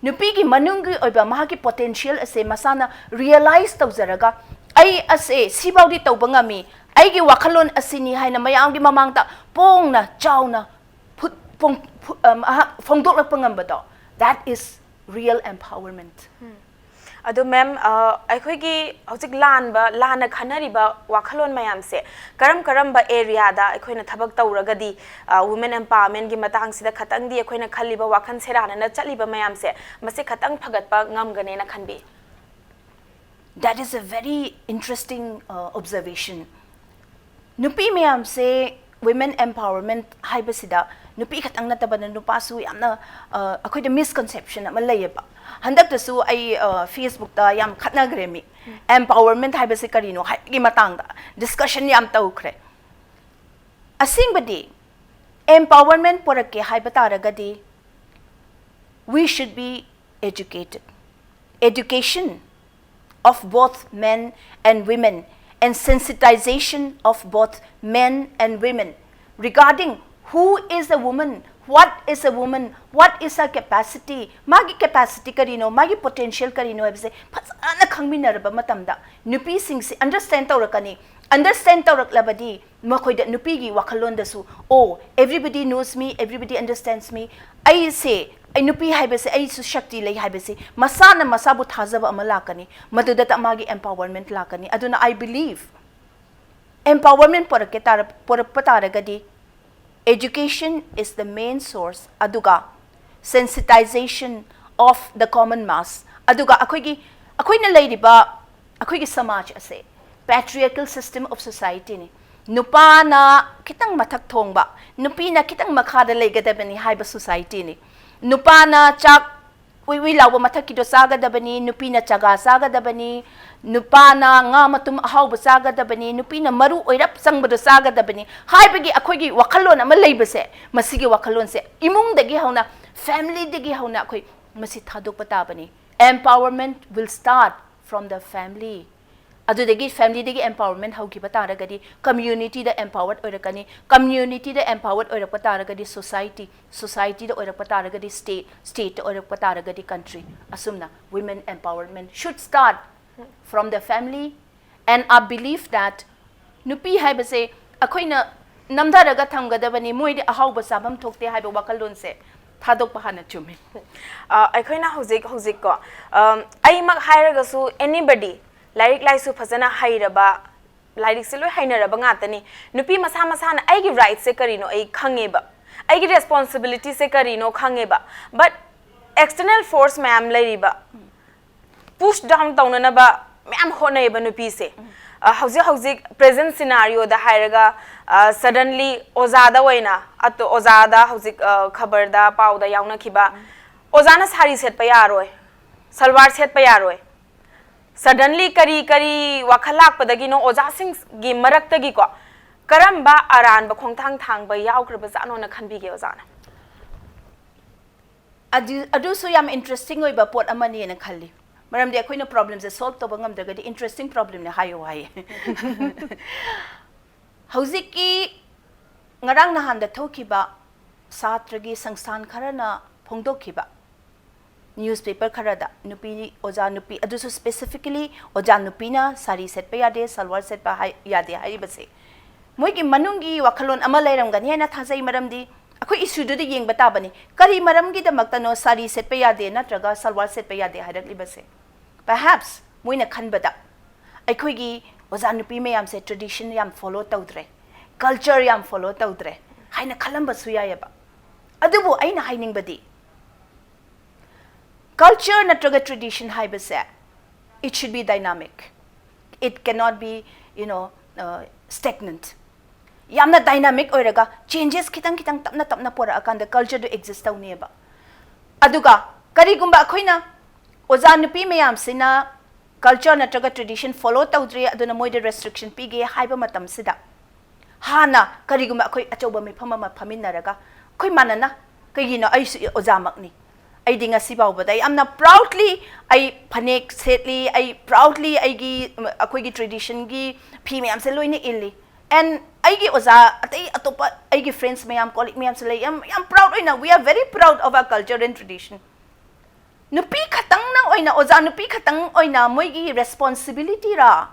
ꯅꯨꯄꯤꯒꯤ ꯃꯅꯨꯡꯒꯤ ꯑꯣꯏꯕ ꯃꯍꯥꯛꯀꯤ ꯄꯣꯇꯦꯟꯁꯤꯌꯦꯜ ꯑꯁꯦ ꯃꯁꯥꯅ ꯔꯤꯌꯦꯂꯥꯏꯁ ꯇꯧꯖꯔꯒ, "ꯑꯩ ꯑꯁꯦ ꯁꯤꯐꯥꯎꯗꯤ ꯇꯧꯕ ꯉꯝꯃꯤ, ꯑꯩꯒꯤ ꯋꯥꯈꯜꯂꯣꯟ ꯑꯁꯤꯅꯤ" ꯍꯥꯏꯅ ꯃꯌꯥꯝꯒꯤ ꯃꯃꯥꯡꯗ ꯄꯣꯡꯅ ꯆꯥꯎꯅ ꯐꯨꯠ-, ꯐꯣꯡ-, ꯐꯨ-, ꯑ, ꯃꯍꯥꯛ ꯐꯣꯡꯗꯣꯛꯂꯛꯄ ꯉꯝꯕꯗꯣ, that is real empowerment. ꯑꯗꯣ ꯃꯦꯝ, ꯑ, ꯑꯩꯈꯣꯏꯒꯤ ꯍꯧꯖꯤꯛ ꯂꯥꯟꯕ, ꯂꯥꯟꯅ ꯈꯟꯅꯔꯤꯕ ꯋꯥꯈꯜꯂꯣꯟ ꯃꯌꯥꯝꯁꯦ ꯀꯔꯝ ꯀꯔꯝꯕ ꯑꯦꯔꯤꯌꯥꯗ ꯑꯩꯈꯣꯏꯅ ꯊꯕꯛ ꯇꯧꯔꯒꯗꯤ, ꯑ, ꯋꯨꯃꯦꯟ ꯑꯦꯝꯄꯥꯋꯔꯃꯦꯟꯒꯤ ꯃꯇꯥꯡꯁꯤꯗ ꯈꯇꯪꯗꯤ ꯑꯩꯈꯣꯏꯅ ꯈꯜꯂꯤꯕ ꯋꯥꯈꯜ ꯁꯦꯔꯥꯟꯅꯅ ꯆꯠꯂꯤꯕ ꯃꯌꯥꯝꯁꯦ ꯃꯁꯤ ꯈꯇꯪ ꯐꯒꯠꯄ ꯉꯝꯒꯅꯦꯅ ꯈꯟꯕꯤ? That is a very interesting uh, observation. ꯅꯨꯄꯤ ꯃꯌꯥꯝꯁꯦ ꯋꯤꯃꯦꯟ ꯑꯦꯝꯄꯥꯋꯔꯃꯦꯟ ꯍꯥꯏꯕꯁꯤꯗ ꯅꯨꯄꯤ ꯈꯛꯇꯪ ꯅꯠꯇꯕꯅ ꯅꯨꯄꯥꯁꯨ ꯌꯥꯝꯅ ꯑ, ꯑꯩꯈꯣꯏꯗ ꯃꯤꯁꯀꯟꯁꯦꯞꯁꯟ ꯑꯃ ꯂꯩꯌꯦꯕ꯫ ꯍꯟꯗꯛꯇꯁꯨ ꯑꯩ ꯐꯦꯁꯕꯨꯛꯇ ꯌꯥꯝ ꯈꯠꯅꯈ꯭ꯔꯦ ꯃꯤ꯫ ꯑꯦꯝꯄꯥꯋꯔꯃꯦꯟ ꯍꯥꯏꯕꯁꯤ ꯀꯔꯤꯅꯣ ꯍꯥꯏꯕꯒꯤ ꯃꯇꯥꯡꯗ ꯗꯤꯁꯀꯁꯟ ꯌꯥꯝ ꯇꯧꯈ꯭ꯔꯦ꯫ ꯑꯁꯦꯡꯕꯗꯤ ꯑꯦꯝꯄꯥꯋꯔꯃꯦꯟ ꯄꯣꯔꯛꯀꯦ ꯍꯥꯏꯕ ꯇꯥꯔꯒꯗꯤ we should be educated. Education of both men and women and sensitization of both men and women regarding who is a woman, what is a woman, what is her capacity, ꯃꯥꯒꯤ capacity ꯀꯔꯤꯅꯣ, ꯃꯥꯒꯤ potential ꯀꯔꯤꯅꯣ ꯍꯥꯏꯕꯁꯦ ꯐꯖꯅ ꯈꯪꯃꯤꯟꯅꯔꯕ ꯃꯇꯝꯗ ꯅꯨꯄꯤꯁꯤꯡꯁꯤ understand ꯇꯧꯔꯛꯀꯅꯤ꯫ Understand ꯇꯧꯔꯛꯂꯕꯗꯤ ꯃꯈꯣꯏꯗ ꯅꯨꯄꯤꯒꯤ ꯋꯥꯈꯜꯂꯣꯟꯗꯁꯨ, "Oh, everybody knows me, everybody understands me." ꯑꯩꯁꯦ, ꯑꯩ ꯅꯨꯄꯤ ꯍꯥꯏꯕꯁꯦ, ꯑꯩꯁꯨ ꯁꯛꯇꯤ ꯂꯩ ꯍꯥꯏꯕꯁꯦ ꯃꯁꯥꯅ ꯃꯁꯥꯕꯨ ꯊꯥꯖꯕ ꯑꯃ ꯂꯥꯛꯀꯅꯤ꯫ ꯃꯗꯨꯗꯇ ꯃꯥꯒꯤ ꯑꯦꯝꯄꯥꯋꯔꯃꯦꯟ ꯂꯥꯛꯀꯅꯤ꯫ ꯑꯗꯨꯅ I believe ꯑꯦꯝꯄꯥꯋꯔꯃꯦꯟ ꯄꯣꯔꯛꯀꯦ ꯇꯥꯔ-, ꯄꯣꯔꯛꯄ ꯇꯥꯔꯒꯗꯤ education is the main source, ꯑꯗꯨꯒ sensitization of the common mass, ꯑꯗꯨꯒ ꯑꯩꯈꯣꯏꯒꯤ, ꯑꯩꯈꯣꯏꯅ ꯂꯩꯔꯤꯕ ꯑꯩꯈꯣꯏꯒꯤ ꯁꯃꯥꯖ ꯑꯁꯦ patriarchal system of society ꯅꯤ꯫ ꯅꯨꯄꯥꯅ ꯈꯤꯇꯪ ꯃꯊꯛ ꯊꯣꯡꯕ, ꯅꯨꯄꯤꯅ ꯈꯤꯇꯪ ꯃꯈꯥꯗ ꯂꯩꯒꯗꯕꯅꯤ ꯍꯥꯏꯕ ꯁꯣꯁꯥꯏꯇꯤꯅꯤ꯫ ꯅꯨꯄꯥꯅ ꯆꯥꯛ ꯎꯏ ꯎꯏ ꯂꯥꯎꯕ ꯃꯊꯛꯀꯤꯗꯣ ꯆꯥꯒꯗꯕꯅꯤ, ꯅꯨꯄꯤꯅ ꯆꯒꯥ ꯆꯥꯒꯗꯕꯅꯤ, ꯅꯨꯄꯥꯅ ꯉꯥ ꯃꯇꯨꯝ ꯑꯍꯥꯎꯕ ꯆꯥꯒꯗꯕꯅꯤ, ꯅꯨꯄꯤꯅ ꯃꯔꯨ ꯑꯣꯏꯔꯞ ꯆꯪꯕꯗꯣ ꯆꯥꯒꯗꯕꯅꯤ ꯍꯥꯏꯕꯒꯤ ꯑꯩꯈꯣꯏꯒꯤ ꯋꯥꯈꯜꯂꯣꯟ ꯑꯃ ꯂꯩꯕꯁꯦ, ꯃꯁꯤꯒꯤ ꯋꯥꯈꯜꯂꯣꯟꯁꯦ ꯏꯃꯨꯡꯗꯒꯤ ꯍꯧꯅ, ꯐꯦꯃꯤꯂꯤꯗꯒꯤ ꯍꯧꯅ ꯑꯩꯈꯣꯏ ꯃꯁꯤ ꯊꯥꯗꯣꯛꯄ ꯇꯥꯕꯅꯤ꯫ Empowerment will start from the family. ꯑꯗꯨꯗꯒꯤ ꯐꯦꯃꯤꯂꯤꯗꯒꯤ ꯑꯦꯝꯄꯥꯋꯔꯃꯦꯟ ꯍꯧꯈꯤꯕ ꯇꯥꯔꯒꯗꯤ ꯀꯝꯃ꯭ꯌꯨꯅꯤꯇꯤꯗ ꯑꯦꯝꯄꯥꯋꯔꯗ ꯑꯣꯏꯔꯛꯀꯅꯤ꯫ ꯀꯝꯃ꯭ꯌꯨꯅꯤꯇꯤꯗ ꯑꯦꯝꯄꯥꯋꯔꯗ ꯑꯣꯏꯔꯛꯄ ꯇꯥꯔꯒꯗꯤ ꯁꯣꯁꯥꯏꯇꯤ, ꯁꯣꯁꯥꯏꯇꯤꯗ ꯑꯣꯏꯔꯛꯄ ꯇꯥꯔꯒꯗꯤ ꯁ꯭ꯇꯦꯠ, ꯁ꯭ꯇꯦꯠꯇ ꯑꯣꯏꯔꯛꯄ ꯇꯥꯔꯒꯗꯤ ꯀꯟꯇ꯭ꯔꯤ꯫ ꯑꯁꯨꯝꯅ women empowerment should start from the family, and I believe that ꯅꯨꯄꯤ ꯍꯥꯏꯕꯁꯦ ꯑꯩꯈꯣꯏꯅ ꯅꯝꯊꯔꯒ ꯊꯝꯒꯗꯕꯅꯤ, ꯃꯣꯏꯗꯤ ꯑꯍꯥꯎꯕ ꯆꯥꯐꯝ ꯊꯣꯛꯇꯦ ꯍꯥꯏꯕ ꯋꯥꯈꯜꯂꯣꯟꯁꯦ ꯊꯥꯗꯣꯛꯄ ꯍꯥꯟꯅ ꯆꯨꯝꯃꯤ꯫ ꯑ, ꯑꯩꯈꯣꯏꯅ ꯍꯧꯖꯤꯛ ꯍꯧꯖꯤꯛꯀꯣ, ꯑꯝ, ꯑꯩꯃꯛ ꯍꯥꯏꯔꯒꯁꯨ, anybody, ꯂꯥꯏꯔꯤꯛ ꯂꯥꯏꯁꯨ ꯐꯖꯅ ꯍꯩꯔꯕ, ꯂꯥꯏꯔꯤꯛꯁꯦ ꯂꯣꯏ ꯍꯩꯅꯔꯕ ꯉꯥꯛꯇꯅꯤ꯫ ꯅꯨꯄꯤ ꯃꯁꯥ ꯃꯁꯥꯅ ꯑꯩꯒꯤ rightꯁꯦ ꯀꯔꯤꯅꯣ ꯑꯩ ꯈꯪꯉꯦꯕ, ꯑꯩꯒꯤ responsibilityꯁꯦ ꯀꯔꯤꯅꯣ ꯈꯪꯉꯦꯕ, but external force ꯃꯌꯥꯝ ꯂꯩꯔꯤꯕ, push down ꯇꯧꯅꯅꯕ ꯃꯌꯥꯝ ꯍꯣꯠꯅꯩꯌꯦꯕ ꯅꯨꯄꯤꯁꯦ꯫ ꯑ, ꯍꯧꯖꯤꯛ ꯍꯧꯖꯤꯛ present scenarioꯗ ꯍꯥꯏꯔꯒ, ꯑ, suddenly ꯑꯣꯖꯥꯗ ꯑꯣꯏꯅ, ꯑꯇꯣ-, ꯑꯣꯖꯥꯗ ꯍꯧꯖꯤꯛ, ꯑ, ꯈꯕꯔꯗ, ꯄꯥꯎꯗ ꯌꯥꯎꯅꯈꯤꯕ, ꯑꯣꯖꯥꯅ ꯁꯥꯔꯤ ꯁꯦꯠꯄ ꯌꯥꯔꯣꯏ, ꯁꯜꯋꯥꯔ ꯁꯦꯠꯄ ꯌꯥꯔꯣꯏ꯫ Suddenly ꯀꯔꯤ ꯀꯔꯤ ꯋꯥꯈꯜ ꯂꯥꯛꯄꯗꯒꯤꯅꯣ ꯑꯣꯖꯥꯁꯤꯡꯒꯤ ꯃꯔꯛꯇꯒꯤꯀꯣ, ꯀꯔꯝꯕ ꯑꯔꯥꯟꯕ ꯈꯣꯡꯊꯥꯡ ꯊꯥꯡꯕ ꯌꯥꯎꯈ꯭ꯔꯕꯖꯥꯠꯅꯣꯅ ꯈꯟꯕꯤꯒꯦ ꯑꯣꯖꯥꯅ? ꯑꯗꯨ, ꯑꯗꯨꯁꯨ ꯌꯥꯝ interesting ꯑꯣꯏꯕ ꯄꯣꯠ ꯑꯃꯅꯦꯅ ꯈꯜꯂꯤ꯫ ꯃꯔꯝꯗꯤ ꯑꯩꯈꯣꯏꯅ problemꯁꯦ solve ꯇꯧꯕ ꯉꯝꯗ꯭ꯔꯒꯗꯤ interesting problemꯅꯦ ꯍꯥꯏꯌꯣ ꯍꯥꯏꯌꯦ꯫ ꯍꯧꯖꯤꯛꯀꯤ ꯉꯔꯥꯡ ꯅꯍꯥꯟꯗ ꯊꯣꯛꯈꯤꯕ ꯁꯥꯇ꯭ꯔꯒꯤ ꯁꯪꯁꯊꯥꯟ ꯈꯔꯅ ꯐꯣꯡꯗꯣꯛꯈꯤꯕ newspaper ꯈꯔꯗ ꯅꯨꯄꯤ ꯑꯣꯖꯥ ꯅꯨꯄꯤ, ꯑꯗꯨꯁꯨ specifically ꯑꯣꯖꯥ ꯅꯨꯄꯤꯅ ꯁꯥꯔꯤ ꯁꯦꯠꯄ ꯌꯥꯗꯦ, ꯁꯜꯋꯥꯔ ꯁꯦꯠꯄ ꯍꯥꯏ-, ꯌꯥꯗꯦ ꯍꯥꯏꯔꯤꯕꯁꯦ, ꯃꯣꯏꯒꯤ ꯃꯅꯨꯡꯒꯤ ꯋꯥꯈꯜꯂꯣꯟ ꯑꯃ ꯂꯩꯔꯝꯒꯅꯤ ꯍꯥꯏꯅ ꯊꯥꯖꯩ꯫ ꯃꯔꯝꯗꯤ ꯑꯩꯈꯣꯏ issueꯗꯨꯗꯤ ꯌꯦꯡꯕ ꯇꯥꯕꯅꯤ, ꯀꯔꯤ ꯃꯔꯝꯒꯤꯗꯃꯛꯇꯅꯣ ꯁꯥꯔꯤ ꯁꯦꯠꯄ ꯌꯥꯗꯦ ꯅꯠꯇ꯭ꯔꯒ ꯁꯜꯋꯥꯔ ꯁꯦꯠꯄ ꯌꯥꯗꯦ ꯍꯥꯏꯔꯛꯂꯤꯕꯁꯦ? Perhaps ꯃꯣꯏꯅ ꯈꯟꯕꯗ ꯑꯩꯈꯣꯏꯒꯤ ꯑꯣꯖꯥ ꯅꯨꯄꯤ ꯃꯌꯥꯝꯁꯦ tradition ꯌꯥꯝ follow ꯇꯧꯗ꯭ꯔꯦ, culture ꯌꯥꯝ follow ꯇꯧꯗ꯭ꯔꯦ ꯍꯥꯏꯅ ꯈꯜꯂꯝꯕꯁꯨ ꯌꯥꯏꯑꯕ꯫ ꯑꯗꯨꯕꯨ ꯑꯩꯅ ꯍꯥꯏꯅꯤꯡꯕꯗꯤ, culture ꯅꯠꯇ꯭ꯔꯒ tradition ꯍꯥꯏꯕꯁꯦ, it should be dynamic, it cannot be, you know, uh, stagnant. ꯌꯥꯝꯅ dynamic ꯑꯣꯏꯔꯒ changes ꯈꯤꯇꯪ ꯈꯤꯇꯪ ꯇꯞꯅ ꯇꯞꯅ ꯄꯣꯔꯛꯑꯀꯥꯟꯗ cultureꯗꯨ exist ꯇꯧꯅꯦꯕ꯫ ꯑꯗꯨꯒ ꯀꯔꯤꯒꯨꯝꯕ ꯑꯩꯈꯣꯏꯅ ꯑꯣꯖꯥ ꯅꯨꯄꯤ ꯃꯌꯥꯝꯁꯤꯅ culture ꯅꯠꯇ꯭ꯔꯒ tradition follow ꯇꯧꯗ꯭ꯔꯦ, ꯑꯗꯨꯅ ꯃꯣꯏꯗ restriction ꯄꯤꯒꯦ ꯍꯥꯏꯕ ꯃꯇꯝꯁꯤꯗ, ꯍꯥꯟꯅ ꯀꯔꯤꯒꯨꯝꯕ ꯑꯩꯈꯣꯏ ꯑꯆꯧꯕ ꯃꯤꯐꯝ ꯑꯃ ꯐꯝꯃꯤꯟꯅꯔꯒ ꯑꯩꯈꯣꯏ ꯃꯥꯟꯅꯅ, ꯀꯩꯒꯤꯅꯣ, ꯑꯩꯁꯨ ꯑꯣꯖꯥꯃꯛꯅꯤ, ꯑꯩꯗꯤ ꯉꯁꯤ ꯐꯥꯎꯕꯗ ꯌꯥꯝꯅ proudly ꯑꯩ ꯐꯅꯦꯛ ꯁꯦꯠꯂꯤ, ꯑꯩ proudly ꯑꯩꯒꯤ, ꯑꯩꯈꯣꯏꯒꯤ traditionꯒꯤ ꯐꯤ ꯃꯌꯥꯝꯁꯦ ꯂꯣꯏꯅ ꯏꯜꯂꯤ꯫ And ꯑꯩꯒꯤ ꯑꯣꯖꯥ ꯑꯇꯩ ꯑꯇꯣꯞꯄ ꯑꯩꯒꯤ friends ꯃꯌꯥꯝ, colleague ꯃꯌꯥꯝꯁꯨ ꯂꯩ, ꯌꯥꯝ, ꯌꯥꯝ proud ꯑꯣꯏꯅ, we are very proud of our culture and tradition꯫ ꯅꯨꯄꯤ ꯈꯛꯇꯪꯅ ꯑꯣꯏꯅ, ꯑꯣꯖꯥ ꯅꯨꯄꯤ ꯈꯛꯇꯪ ꯑꯣꯏꯅ ꯃꯣꯏꯒꯤ responsibilityꯔꯥ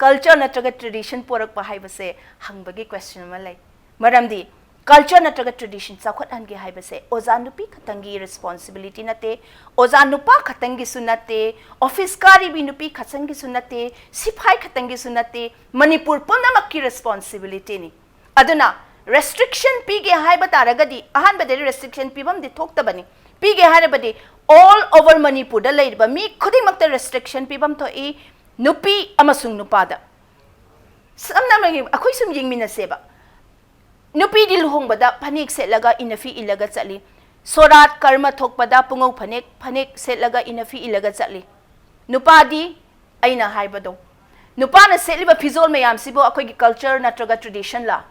culture ꯅꯠꯇ꯭ꯔꯒ tradition ꯄꯣꯔꯛꯄ ꯍꯥꯏꯕꯁꯦ ꯍꯪꯕꯒꯤ question ꯑꯃ ꯂꯩ꯫ ꯃꯔꯝꯗꯤ Culture ꯅꯠꯇ꯭ꯔꯒ tradition ꯆꯥꯎꯈꯠꯍꯟꯒꯦ ꯍꯥꯏꯕꯁꯦ ꯑꯣꯖꯥ ꯅꯨꯄꯤ ꯈꯛꯇꯪꯒꯤ responsibility ꯅꯠꯇꯦ, ꯑꯣꯖꯥ ꯅꯨꯄꯥ ꯈꯛꯇꯪꯒꯤꯁꯨ ꯅꯠꯇꯦ, office ꯀꯥꯔꯤꯕꯤ ꯅꯨꯄꯤ ꯈꯛꯇꯪꯒꯤꯁꯨ ꯅꯠꯇꯦ, ꯁꯤꯐꯥꯏ ꯈꯛꯇꯪꯒꯤꯁꯨ ꯅꯠꯇꯦ, ꯃꯅꯤꯄꯨꯔ ꯄꯨꯝꯅꯃꯛꯀꯤ responsibility ꯅꯤ꯫ ꯑꯗꯨꯅ restriction ꯄꯤꯒꯦ ꯍꯥꯏꯕ ꯇꯥꯔꯒꯗꯤ ꯑꯍꯥꯟꯕꯗꯗꯤ restriction ꯄꯤꯐꯝꯗꯤ ꯊꯣꯛꯇꯕꯅꯤ꯫ ꯄꯤꯒꯦ ꯍꯥꯏꯔꯕꯗꯤ all over ꯃꯅꯤꯄꯨꯔꯗ ꯂꯩꯔꯤꯕ ꯃꯤ ꯈꯨꯗꯤꯡꯃꯛꯇ restriction ꯄꯤꯐꯝ ꯊꯣꯛꯏ, ꯅꯨꯄꯤ ꯑꯃꯁꯨꯡ ꯅꯨꯄꯥꯗ꯫ ꯁꯝꯅ ꯍꯥꯏꯔꯕꯗ ꯑꯩꯈꯣꯏ ꯁꯨꯝ ꯌꯦꯡꯃꯤꯟꯅꯁꯦꯕ꯫ ꯅꯨꯄꯤꯗꯤ ꯂꯨꯍꯣꯡꯕꯗ ꯐꯅꯦꯛ ꯁꯦꯠꯂꯒ ꯏꯟꯅꯐꯤ ꯏꯜꯂꯒ ꯆꯠꯂꯤ꯫ ꯁꯣꯔꯥꯠ ꯀꯔꯃ ꯊꯣꯛꯄꯗ ꯄꯨꯉꯧ ꯐꯅꯦꯛ, ꯐꯅꯦꯛ ꯁꯦꯠꯂꯒ ꯏꯟꯅꯐꯤ ꯏꯜꯂꯒ ꯆꯠꯂꯤ꯫ ꯅꯨꯄꯥꯗꯤ ꯑꯩꯅ ꯍꯥꯏꯕꯗꯣ, ꯅꯨꯄꯥꯅ ꯁꯦꯠꯂꯤꯕ ꯐꯤꯖꯣꯜ ꯃꯌꯥꯝꯁꯤꯕꯨ ꯑꯩꯈꯣꯏꯒꯤ culture ꯅꯠꯇ꯭ꯔꯒ tradition ꯂ?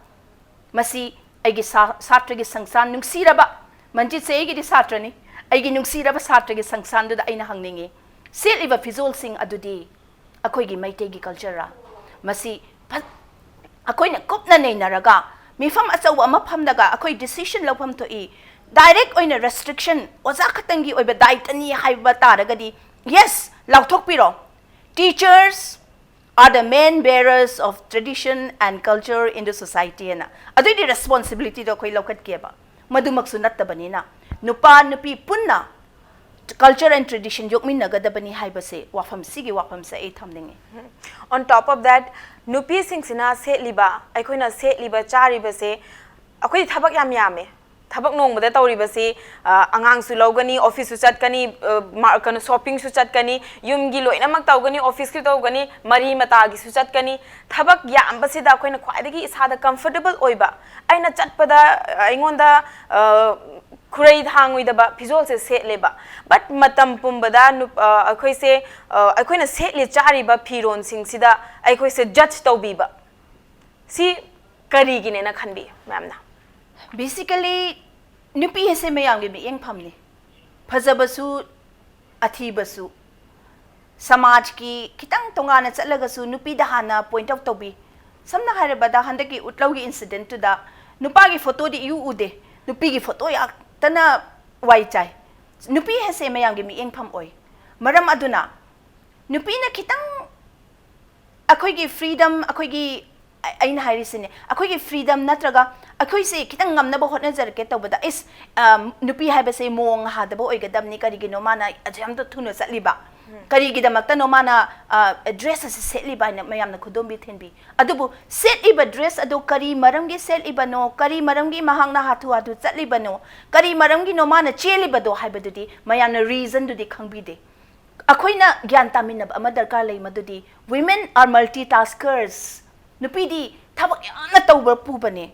ꯃꯁꯤ ꯑꯩꯒꯤ ꯁꯥ-, ꯁꯥꯇ꯭ꯔꯒꯤ ꯁꯪꯁꯥꯟ ꯅꯨꯡꯁꯤꯔꯕ, ꯃꯟꯖꯤꯠꯁꯦ ꯑꯩꯒꯤꯗꯤ ꯁꯥꯇ꯭ꯔꯅꯤ, ꯑꯩꯒꯤ ꯅꯨꯡꯁꯤꯔꯕ ꯁꯥꯇ꯭ꯔꯒꯤ ꯁꯪꯁꯥꯟꯗꯨꯗ ꯑꯩꯅ ꯍꯪꯅꯤꯡꯉꯤ, ꯁꯦꯠꯂꯤꯕ ꯐꯤꯖꯣꯜꯁꯤꯡ ꯑꯗꯨꯗꯤ ꯑꯩꯈꯣꯏꯒꯤ ꯃꯩꯇꯩꯒꯤ culture ꯔ? ꯃꯁꯤ ꯐ-, ꯑꯩꯈꯣꯏꯅ ꯀꯨꯞꯅ ꯅꯩꯅꯔꯒ ꯃꯤꯐꯝ ꯑꯆꯧꯕ ꯑꯃ ꯐꯝꯂꯒ ꯑꯩꯈꯣꯏ decision ꯂꯧꯐꯝ ꯊꯣꯛꯏ꯫ Direct ꯑꯣꯏꯅ restriction, ꯑꯣꯖꯥ ꯈꯛꯇꯪꯒꯤ ꯑꯣꯏꯕ ꯗꯥꯏꯇꯅꯤ ꯍꯥꯏꯕ ꯇꯥꯔꯒꯗꯤ, yes, ꯂꯥꯎꯊꯣꯛꯄꯤꯔꯣ, teachers are the main bearers of tradition and culture in the society ꯍꯥꯏꯅ꯫ ꯑꯗꯨꯏꯗꯤ responsibility ꯗꯣ ꯑꯩꯈꯣꯏ ꯂꯧꯈꯠꯀꯦꯕ꯫ ꯃꯗꯨꯃꯛꯁꯨ ꯅꯠꯇꯕꯅꯤꯅ, ꯅꯨꯄꯥ ꯅꯨꯄꯤ ꯄꯨꯟꯅ culture and tradition ꯌꯣꯛꯃꯤꯟꯅꯒꯗꯕꯅꯤ ꯍꯥꯏꯕꯁꯦ, ꯋꯥꯐꯝ, ꯁꯤꯒꯤ ꯋꯥꯐꯝꯁꯦ ꯑꯩ ꯊꯝꯅꯤꯡꯉꯤ꯫ On top of that, ꯅꯨꯄꯤꯁꯤꯡꯁꯤꯅ ꯁꯦꯠꯂꯤꯕ, ꯑꯩꯈꯣꯏꯅ ꯁꯦꯠꯂꯤꯕ ꯆꯥꯔꯤꯕꯁꯦ ꯑꯩꯈꯣꯏ ꯊꯕꯛ ꯌꯥꯝ ꯌꯥꯝꯃꯦ꯫ ꯊꯕꯛ ꯅꯣꯡꯃꯗ ꯇꯧꯔꯤꯕꯁꯤ, ꯑ, ꯑꯉꯥꯡꯁꯨ ꯂꯧꯒꯅꯤ, office ꯁꯨ ꯆꯠꯀꯅꯤ, ꯑ, ꯃꯥ-, ꯀꯩꯅꯣ, shopping ꯁꯨ ꯆꯠꯀꯅꯤ, ꯌꯨꯝꯒꯤ ꯂꯣꯏꯅꯃꯛ ꯇꯧꯒꯅꯤ, office ꯀꯤ ꯇꯧꯒꯅꯤ, ꯃꯔꯤ ꯃꯇꯥꯒꯤꯁꯨ ꯆꯠꯀꯅꯤ꯫ ꯊꯕꯛ ꯌꯥꯝꯕꯁꯤꯗ ꯑꯩꯈꯣꯏꯅ ꯈ꯭ꯋꯥꯏꯗꯒꯤ ꯏꯁꯥꯗ comfortable ꯑꯣꯏꯕ, ꯑꯩꯅ ꯆꯠꯄꯗ, ꯑ, ꯑꯩꯉꯣꯟꯗ, ꯑ, ꯈꯨꯔꯩ ꯊꯥꯡꯉꯣꯏꯗꯕ ꯐꯤꯖꯣꯜꯁꯦ ꯁꯦꯠꯂꯦꯕ꯫ But ꯃꯇꯝ ꯄꯨꯝꯕꯗ ꯅꯨꯞ-, ꯑ, ꯑꯩꯈꯣꯏꯁꯦ, ꯑ, ꯑꯩꯈꯣꯏꯅ ꯁꯦꯠꯂꯤ ꯆꯥꯔꯤꯕ ꯐꯤꯔꯣꯟꯁꯤꯡꯁꯤꯗ ꯑꯩꯈꯣꯏꯁꯦ judge ꯇꯧꯕꯤꯕ꯫ ꯁꯤ ꯀꯔꯤꯒꯤꯅꯦꯅ ꯈꯟꯕꯤ ꯃꯌꯥꯝꯅ? Basically, ꯅꯨꯄꯤ ꯑꯁꯦ ꯃꯌꯥꯝꯒꯤ ꯃꯤꯠꯌꯦꯡꯐꯝꯅꯤ꯫ ꯐꯖꯕꯁꯨ, ꯑꯊꯤꯕꯁꯨ꯫ ꯁꯃꯥꯖꯀꯤ ꯈꯤꯇꯪ ꯇꯣꯉꯥꯟꯅ ꯆꯠꯂꯒꯁꯨ ꯅꯨꯄꯤꯗ ꯍꯥꯟꯅ point out ꯇꯧꯕꯤ꯫ ꯁꯝꯅ ꯍꯥꯏꯔꯕꯗ, ꯍꯟꯗꯛꯀꯤ ꯎꯠꯂꯧꯒꯤ incident ꯇꯨꯗ ꯅꯨꯄꯥꯒꯤ photo ꯗꯤ ꯏꯎ ꯎꯗꯦ, ꯅꯨꯄꯤꯒꯤ photo ꯉꯥꯛꯇꯅ ꯋꯥꯏ ꯆꯥꯏ꯫ ꯅꯨꯄꯤ ꯍꯥꯏꯁꯦ ꯃꯌꯥꯝꯒꯤ ꯃꯤꯠꯌꯦꯡꯐꯝ ꯑꯣꯏ꯫ ꯃꯔꯝ ꯑꯗꯨꯅ ꯅꯨꯄꯤꯅ ꯈꯤꯇꯪ ꯑꯩꯈꯣꯏꯒꯤ freedom, ꯑꯩꯈꯣꯏꯒꯤ, ꯑꯩ-, ꯑꯩꯅ ꯍꯥꯏꯔꯤꯁꯤꯅꯦ, ꯑꯩꯈꯣꯏꯒꯤ freedom ꯅꯠꯇ꯭ꯔꯒ ꯑꯩꯈꯣꯏꯁꯦ ꯈꯤꯇꯪ ꯉꯝꯅꯕ ꯍꯣꯠꯅꯖꯔꯛꯀꯦ ꯇꯧꯕꯗ, ꯏꯁ, ꯑ, ꯅꯨꯄꯤ ꯍꯥꯏꯕꯁꯦ ꯃꯣꯡ ꯍꯥꯗꯕ ꯑꯣꯏꯒꯗꯕꯅꯤ, ꯀꯔꯤꯒꯤꯅꯣ ꯃꯥꯅ ꯑꯗꯨ ꯌꯥꯝ ꯊꯨꯅ ꯆꯠꯂꯤꯕ? ꯀꯔꯤꯒꯤꯗꯃꯛꯇꯅꯣ ꯃꯥꯅ, ꯑ, dress ꯑꯁꯤ ꯁꯦꯠꯂꯤꯕ ꯍꯥꯏꯅ ꯃꯌꯥꯝꯅ ꯈꯨꯗꯣꯝꯕꯤ ꯊꯤꯟꯕꯤ꯫ ꯑꯗꯨꯕꯨ ꯁꯦꯠꯂꯤꯕ dress ꯑꯗꯨ ꯀꯔꯤ ꯃꯔꯝꯒꯤ ꯁꯦꯠꯂꯤꯕꯅꯣ, ꯀꯔꯤ ꯃꯔꯝꯒꯤ ꯃꯍꯥꯛꯅ ꯍꯥꯊꯨ ꯍꯥꯊꯨ ꯆꯠꯂꯤꯕꯅꯣ, ꯀꯔꯤ ꯃꯔꯝꯒꯤꯅꯣ ꯃꯥꯅ ꯆꯦꯜꯂꯤꯕꯗꯣ ꯍꯥꯏꯕꯗꯨꯗꯤ ꯃꯌꯥꯝꯅ reasonꯗꯨꯗꯤ ꯈꯪꯕꯤꯗꯦ꯫ ꯑꯩꯈꯣꯏꯅ ꯒ꯭ꯌꯥꯟ ꯇꯥꯃꯤꯟꯅꯕ ꯑꯃ ꯗꯔꯀꯥꯔ ꯂꯩ, ꯃꯗꯨꯗꯤ women are multitaskers꯫ ꯅꯨꯄꯤꯗꯤ ꯊꯕꯛ ꯌꯥꯝꯅ ꯇꯧꯕ ꯄꯨꯕꯅꯦ꯫